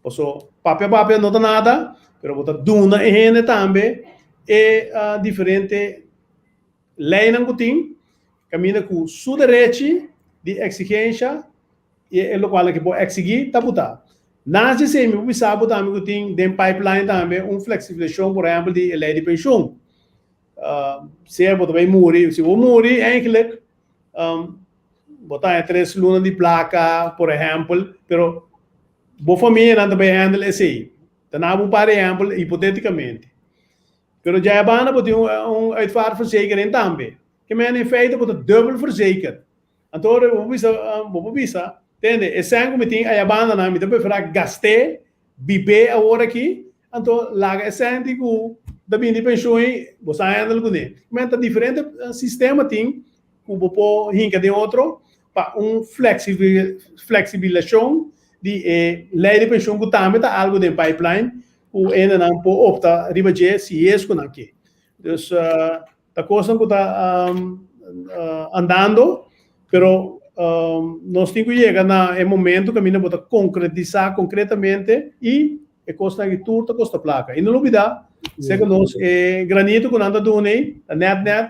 Paso papia papia no ta nada, pero bo ta duna e hende tambe e diferente leinan ku tin kaminda ku su derechi di eksigensha i e lokual ke bo eksigí ta butá. Nas di esei mi por bisa bo tambe ku tin den pipeline tambe un fleksibilisashon por ehèmpel di e lei di penshun. Sea bo ta bai muri, si bo muri eigentlik bo ta haña tres luna di plaka por ehèmpel, pero bo famianan ta bai handle esei. Ta na bo un par di ehèmpel hipotetikamente. Pero djayabanda bo tin un uitvaartverzekering tambe. Ke men in feite bo ta dubbel verzekerd. Anto ora bo por bisa, bo por bisa, tende, e sèn ku mi tin aya bandanan mi ta preferá gast'é, bib'é awor aki, anto laga e sèn di ku ta bini di penshun ei, bo sa handle kuné. Men ta diferente sistema tin ku bo por hinka den otro pa un fleksibilashon di e lei di penshun ku tambe ta algu den pipeline ku hendenan por opta riba dje si es ku nan ke. Dus Ta kosnan ku ta andando, pero nos tin ku yega na e momento kaminda bo ta konkretisá konkretamente i e kosnan aki tur ta kosta plaka. I no lubidá, seka nos e granito ku nan ta duna ei ta nèt nèt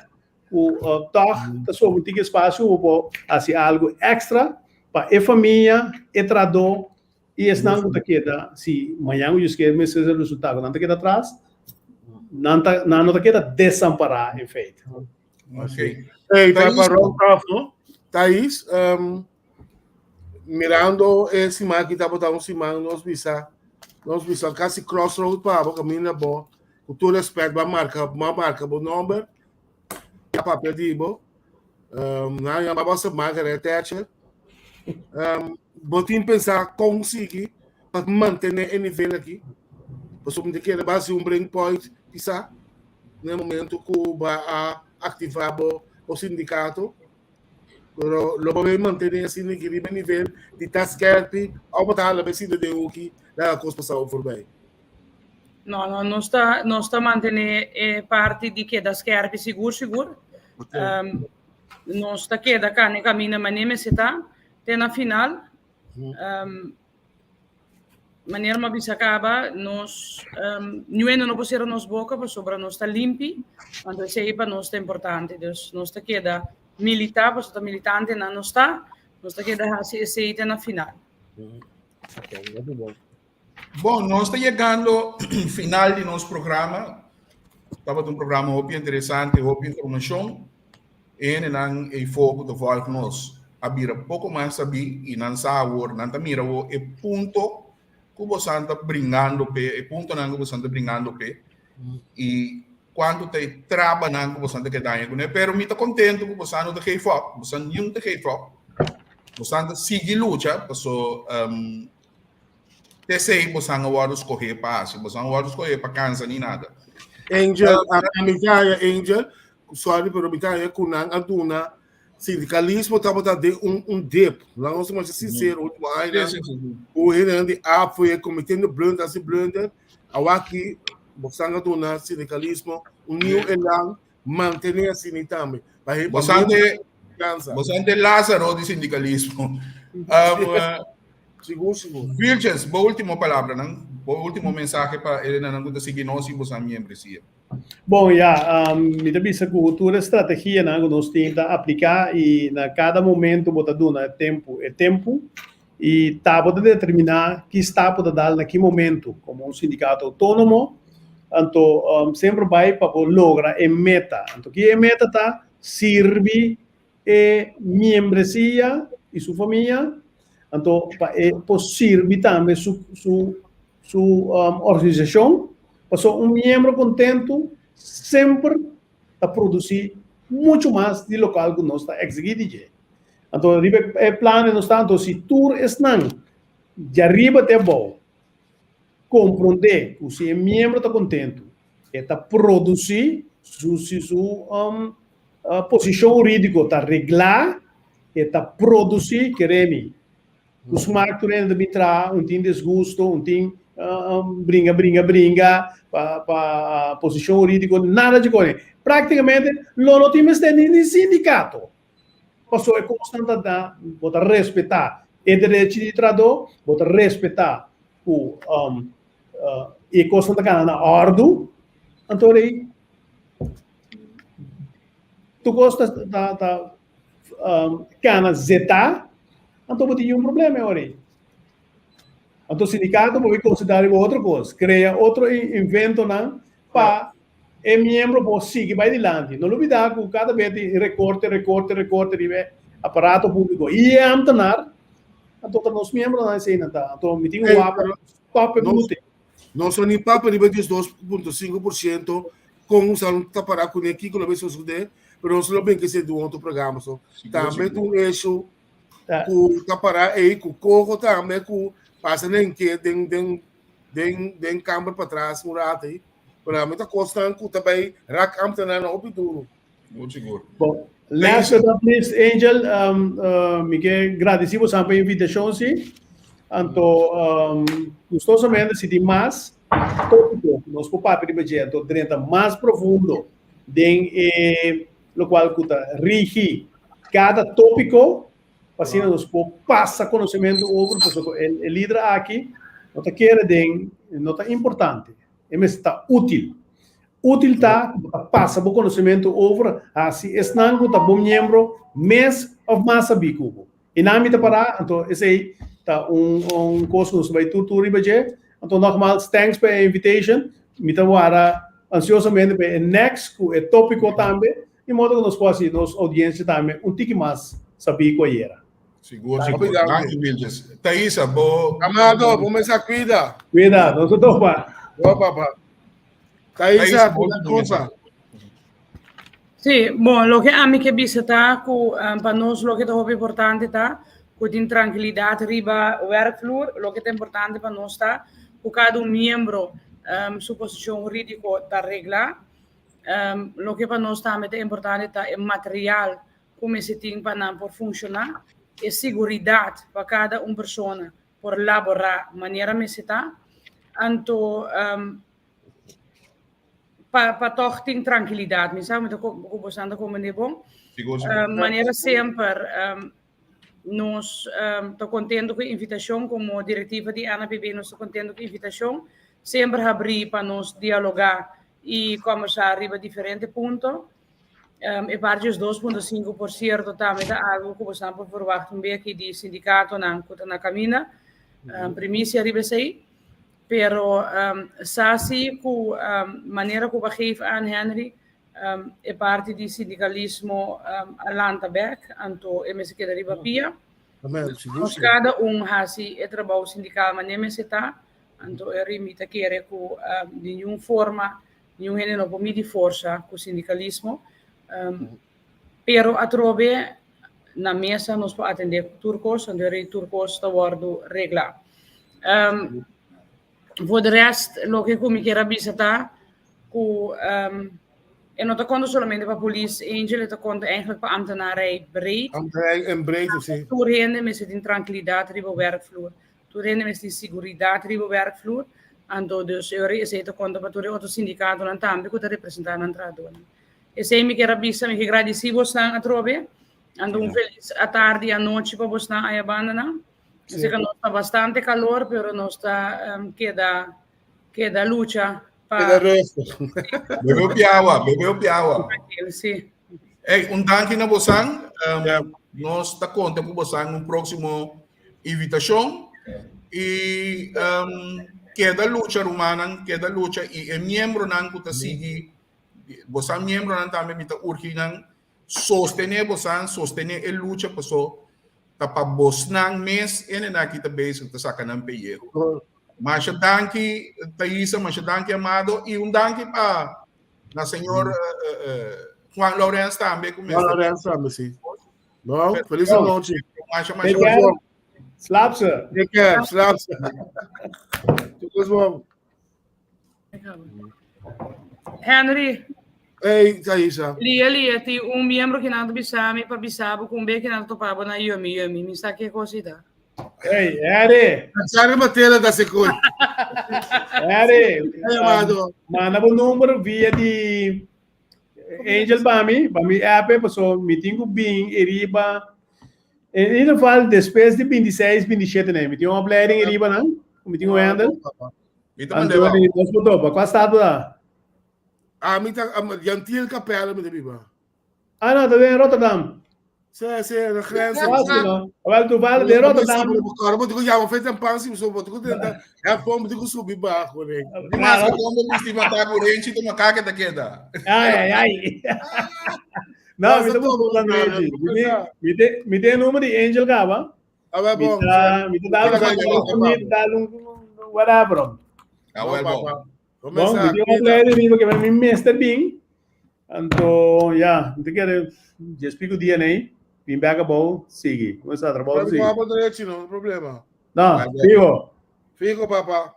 ku tòg ta sobra un tiki espasio ku bo por hasi algu èkstra pa e famia, e trahadó I esnan ku ta keda, si mañan ku Dios kier mester e resultado, nan ta keda atras, nan ta, nan no ta keda desampará in feite. Ok. Hey, pa Thais, pa round off, no? Thais, um, mirando e siman aki tabata un siman nos bisa, nos bisa casi crossroad pa bo caminda bo, ku tur respect ba marca, ba marca bo nomber, a papia di bo. Um, nan yama bo sa Margaret Thatcher. Um, bo tin pensá kon sigui pa mantené e nivel aki? Pasobra mi ta kere ba hasi un break point kisá na e momento ku ba a aktivá bo bo sindikato. Pero lo bo bai mantené asina aki riba e nivel di ta skerpi òf bo ta hala bai sinta den hoki laga kos pasá bo forbei? No, no, nos ta, nos ta mantené e parti di keda skerpi sigur, sigur. Um, nos ta keda kane kamina mané mester ta te na final. Um, manera mi a bisa kaba, nos um, niun no por sera nos boka pasobra nos ta limpi, anto esei pa nos ta importante. Dus nos ta keda militá, pasobra ta militantenan nos ta, nos ta keda hasi esei te na final. Bon, nos ta yegando final di nos programa. Tabata un programa hopi interesante, hopi informashon. E hendenan ei for ku ta volg nos a bira poko mas sabí i nan sa awor, nan ta mira awor e punto ku bosan ta bringando p'e, e puntonan ku bosan ta bringando p'e i kuantu ta e trabanan ku bosan ta keda daña kuné. Pero mi ta kontentu ku bosan no ta geef op, bosan niun ta geef op. Bosan ta sigui lucha paso P'esei bosan a wòrdu skohé pa hasi, bosan a wòrdu skohé pa kansa ni nada. Angel, a mi ta haya Angel, sorry, pero mi ta haya ku nan a duna Sindikalismo tabata den un un dip. Laga nos masha sincero último añanan. Sí, sí, sí. Ku hendenan di APFO e komitendo blunder hasi blunder. Awaki bosan a duna sindikalismo un nieuw elan mantené asina tambe. Pa he- pa Bosan miembro de, confiansa. bosan de Lázaro di sindikalismo. Um, eh, Sigur, sigur. Vilches, bo último palabra, nan? Bo último mensahe pa e nan ku ta sigui nos i bosan miembresia. Bon, ya, mi ta bisa ku tur e strategianan ku nos tin ta apliká i na kada momento bo ta duna e tempu e tempu i ta bo ta determiná ki stap bo ta dal na ki momento komo un sindikato outónomo. Anto semper bai pa bo logra e meta. Anto ki e meta ta? Sirbi e miembresia i su famia, anto pa e por sirbi tambe su su su organisashon, pasobra un miembro kontentu semper ta produsí muchu mas di lokal ku nos ta eksigí di dje. Anto riba e planan nos ta, anto si tur esnan djariba te abou komprondé ku si e miembro ta kontentu e ta produsí su si su Posishon hurídiko ta reglá, e ta produsí, kere mi. Ku smak tur hende ta bin traha, un tin disgusto, un tin bringa, bringa, bringa pa pa posishon hurídiko, nada dje kos. Práktikamente lo no tin mester ni di sindikato, pasobra e kosnan ta da, bo ta respetá e derechi di trahadó, bo ta respetá ku e kosnan ta kana na òrdu, anto rei Tur kos ta ta ta um, kana zetá, anto bo tin un problema e ora ei. Anto sindikato bo konsiderá riba otro kos, krea otro inventonan pa e miembro por sigui bai dilanti. No lubidá ku kada bes tin rekorte, rekorte, rekorte riba e aparato públiko i e ámtenar, anto ta nos miembronan eseinan ta. Anto mi tin un wak stòp e brute. Nos no ni papia riba 12.5% kon usa ta para kuné kiko lo bai sosodé, pero nos lo bin ke ser di un otro programa. So, tambe ta un issue ku ta para ei ku coho tambe ku pasa den ke den den den den kamber patras un rato ei. Pero ami ta kosnan ku ta bai rak ambtenaar na hopi duro. Mucho sigur. Bon, last but not least, Angel, um, uh, mi ke gradisi bo pa invitashon si. Anto, um, gustosamente si tin mas tópiko nos por papia riba dje, anto drenta mas profundo den e lokual ku ta rigi kada tópiko, pa asina nos por pasa konosementu over, pasobra e, e lider aki no ta kere den, no ta importante, e mester ta útil. Útil ta ku bo ta pasa bo konosementu over hasi esnan ku ta bo miembro mes òf mas sabí ku bo. I nan mi ta pará, anto esei ta un un kos ku nos ta bai tur tur riba dje. Anto nogmaals thanks pa e invitation. Mi ta wara ansiosamente pa e next ku e tópiko tambe, di modo ku nos por hasi nos oudiensia tambe un tiki mas sabí ku ayera. Sigur, sigur. Danki, Wilches. Thaisa, bo... Amado, bo mester kuida. Kuida, nos ta topa. Bo papa. Thaisa, culpa. Sí, bon, loke ami ke bisa ta ku um, pa nos loke ta hopi importante ta ku tin trankilidat riba werkvloer. Loke ta importante pa nos ta ku kada un miembro um, su posishon hurídiko ta reglá. Um, loke pa nos tambe ta importante ta e material ku mester tin pa nan por funshoná, e siguridat pa kada un persona por laborá manera mester ta. Anto um, pa pa tòg tin trankilidat. Mi sa mi ta ku bosan ta komprendé bon. Sigur, sigur. Um, manera semper um, nos um, ta kontento ku e invitashon komo direktiva di NAPB nos ta kontento ku e invitashon. Semper habrí pa nos dialogá i kòmbersá riba diferente punto. Um, e parti es 2.5 por cierto tambe ta algo ku bosan por verwacht un beki di sindikatonan ku ta na kaminda. Um, primisia riba esei. Pero um, sa si ku um, manera ku bo geef aan Henry, um, e parti di sindikalismo um, a lanta bek, anto e mester keda riba pia. Amen, sigur, Nos sigur. kada un hasi e trabou sindikal manera mester ta, anto e ri mi ta kere ku um, di niun forma niun hende no por midi forsa ku sindikalismo. Um, pero atrobe na mesa nos por atendé ku tur kos, anto e tur kos ta wòrdu reglá. Um, voor de rest, loke ku mi kier a bisa ta ku um, E no ta konta solamente pa polis, Angel, e ta konta eigenlijk pa ambtenarij breed. Ambtenarij en breed, si. Tur hende mester tin trankilidat riba werkvloer. Tur hende mester tin siguridat riba werkvloer. Anto dus e ora esei ta konta pa tur e otro sindikatonan tambe ku ta representá nan trahadónan. Esei mi kier a bisa, mi ke gradisí bosnan atrobe. Anto un felis atardi, anochi pa bosnan aya bandanan. Mi sa ku nos ta bastante kalor, pero nos ta keda keda lucha pa Keda rustig. Bebe hopi awa, bebe hopi awa. Sí. Hey, un danki na bosan. Um, Nos ta konta ku bosan un próksimo invitashon. I um, keda lucha, rumannan, keda lucha. I e miembronan ku ta sigui, bosan miembronan tambe mi ta urgi nan sostené bosan, sostené e lucha paso ta pa bosnan mes ene nan aki ta bezig ta saka nan pellejo. Masha danki Thaisa, masha danki Amado i un danki pa na señor Juan Laurens tambe ku Juan Laurens tambe si. No, feliz noche. Masha masha. Take care. Slaap ze. Take care, slaap ze. Tot bom. Henry. Hey, Thaisa. Lia, Lia, ti un miembro que nan bisa mi pa bisa bo kumbe que nan topa bo na yumi yumi. Mi sa ke cosita. Hey, Harry. Sari Matela da sekul. Harry. Hey, amado. Manda bo número via di Angel pa mi, pa mi app, paso mi tin ku bin eriba. In ieder geval, después di 26, 27 nee. Mi tin un opleiding eriba nan, mi tin un handle. Mi ta mandé ba. Nos por topa. Kwa staat da? Ah, mi ta Jantiel Capelle mi ta biba. Ah, no, ta den Rotterdam. Sí, sí, na grens. Fácil, no? Wel, toevallig de Rotterdam. Agora vou ter que chamar feito um pão, sim, vou ter que tentar. É fome, tenho que subir barco, né? Mas como você vai estar por gente, tu macaca da queda. Ai, ai, ai. No, mi ta buscando Angie. Mi te, mi te número de Angel Gaba. Ah, vai bom. Mi ta dal mi dal un whatever. Ah, wel bom. Bom, mi tin un lei riba ke mi mester bin. Anto, ya, mi ta kere djes pico dia nei, bin bek abou, sigui. Kuminsá trabou sigui. Papa derechi, no problema. No, fijo. Fijo, papa.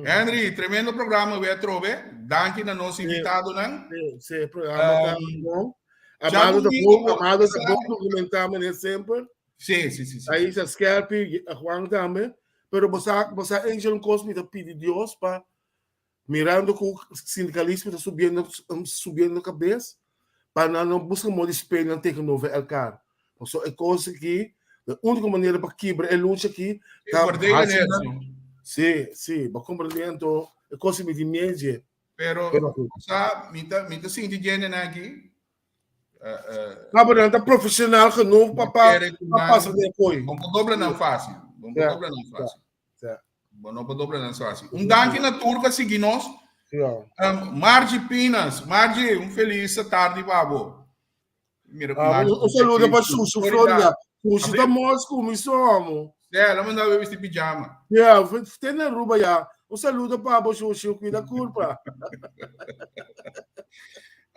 Henry, tremendo programa we atrobe. Danki na nos invitadonan. Sí, sí, programa ta bon. Amado ta bon, Amado ta bon documentá meneer semper. Sí, sí, sí, sí. Ahí sa Skerpie, Juan tambe. Pero bo sa, bo sa Angel un kos mi ta pidi Dios pa mirando ku sindikalismo ta subiendo subiendo kabes pa nan no buska modo di speel nan tegenover elkaar. Paso e kos aki, de úniko manera pa kibra e lucha aki ta hasi nan. Sí, sí, bo komprende anto e kos mi tin miedu dje. Pero sa mi ta mi ta sinti djendenan aki No, pero nan ta profesional genoeg pa pa pa pasa den kooi. Bon por dobla nan fácil. Bon por dobla nan fácil. Bon no por dobla nan fácil. Un danki na tur ka sigui nos. Um, Margie Pinas. Margie, un feliz tarde pa bo. Mira, ah, un, un saludo pa Susu Florida. Susu ta Moscu, mi somo. Ja, la manda vesti pijama. Ja, ten Aruba ja. Un saludo pa bo Susu, cuida curpa.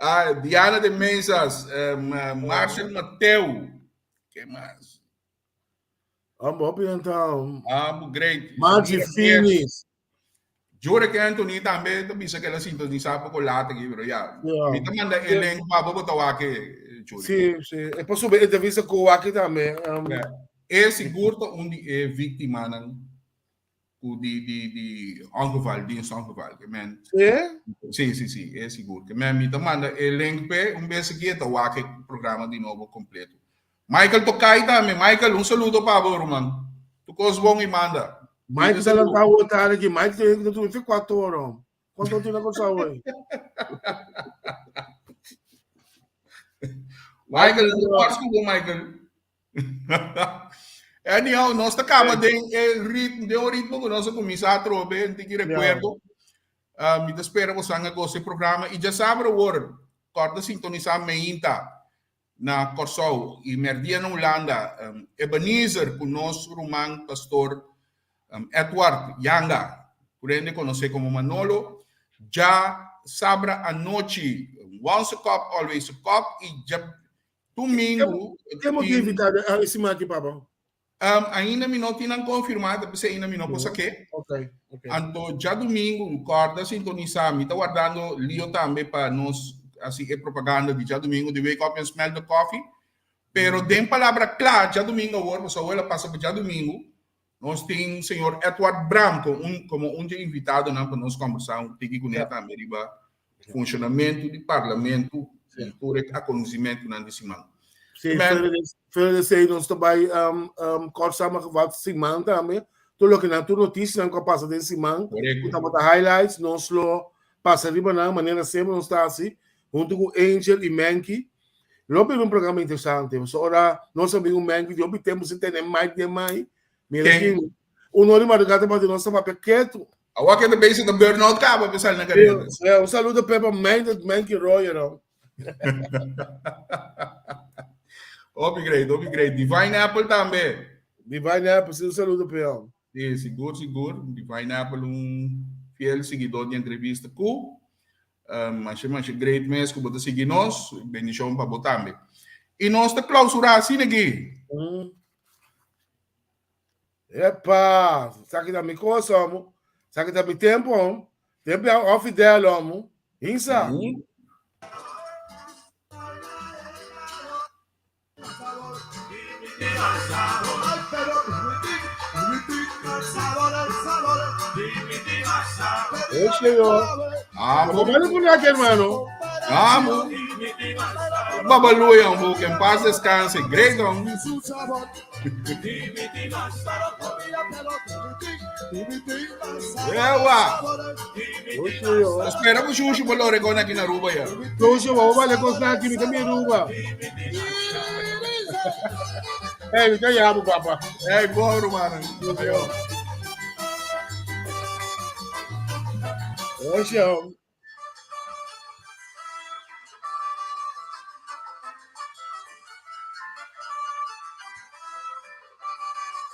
Ah, Diana de Mesas, um, Marcel Mateu. Que mais? Ah, bom, então. Ah, great. Margie Finis. Jure que Anthony tambe ta bisa que ela sintonisa poco laat aqui, pero ya. Yeah. Mi ta manda e link pa bo ta wak, Jure. Sí, sí. E posso ver entrevista com wak tambe. Um, yeah. E sigur ta un di e víctimanan ku di di di ongeval, dienstongeval. Ke men. Sí? Sí, sí, sí, e sigur. Ke men mi ta manda e link pe un bes aki e ta wak e programa di nobo completo. Michael Tokai tambe. Michael, un saludo pa bo, ruman. Tu kos bon i manda. Mike ta lanta awo tarde aki. Mike ta ta durmi fe cuatro ora. Cuanto ora tin cosa hoy? Michael, no pars ku bo, Michael. Anyhow, nos ta kaba den e ritmo, den un ritmo ku nos a kuminsá atrobe, un tiki rekuerdo. Uh, mi ta spera boso a gosa e programa. I djasabra awor, kòrda sintonisá meinta na Kòrsou i mèrdia na Hulanda, Ebenezer ku nos ruman pastor Edward Yanga, ku hende konosé komo Manolo, dja sabra anochi Once a Cop, Always a Cop i dja dumingu Ke motivo ta e siman aki, papa? Ainda mi no tin nan konfirmá, ta p'esei ainda mi no por sak'é. Anto djadumingu, kòrda sintonisá, mi ta wardando Lio tambe pa nos. hasi e propaganda di djadumingu di Wake Up and Smell the Coffee. Pero den palabra kla, djadumingu awor, pasobra awor el a pasa pa djadumingu, nos tin señor Edward Bram komo un komo un dje invitadonan pa nos kòmbersá un tiki kuné tambe riba funshonamentu di parlamentu i tur e akontesimentunan di siman. Sí, fuera de esei nos ta bai kort samengevat siman tambe. Tur loke nan, tur notisianan ku a pasa den siman, ku tabata highlights, nos lo pasa riba nan manera semper nos ta hasi, huntu ku Angel i Menky. Lo bira un programa interesante, pasobra ora nos a bin ku Menky di hopi tempu sin tene mic den mai, mira kin un ora di madrugada ta bati nos ta papia ketu. Awor ke ta bezig ta burnout kaba pa sali na karera. Sí, un saludo pe pa Menky Royer. Hopi great, hopi great. Divine Apple tambe. Divine Apple, sí, un saludo pe. Sí, sigur, sigur. Divine Apple un fiel siguidor di entrevista ku. Um, masha, masha great mes ku bo ta sigui nos. Bendishon pa bo tambe. I nos ta klausurá asina aki. Epa, sa ki ta mi kos, homo. Sa ki ta mi tempo, homo. Tempo ya off del, homo. Insa. Oye, yo. Amo. Vamos a poner hermano. Amo. Babaluya, homo. Que en paz descanse. Great, homo. Ewa. Espera ku Shushu por lore con aquí na Aruba ya. Shushu, vamos a con aquí, mi también Aruba. Hey, mi te llamo, papá. Hey, bom, hermano. Oye.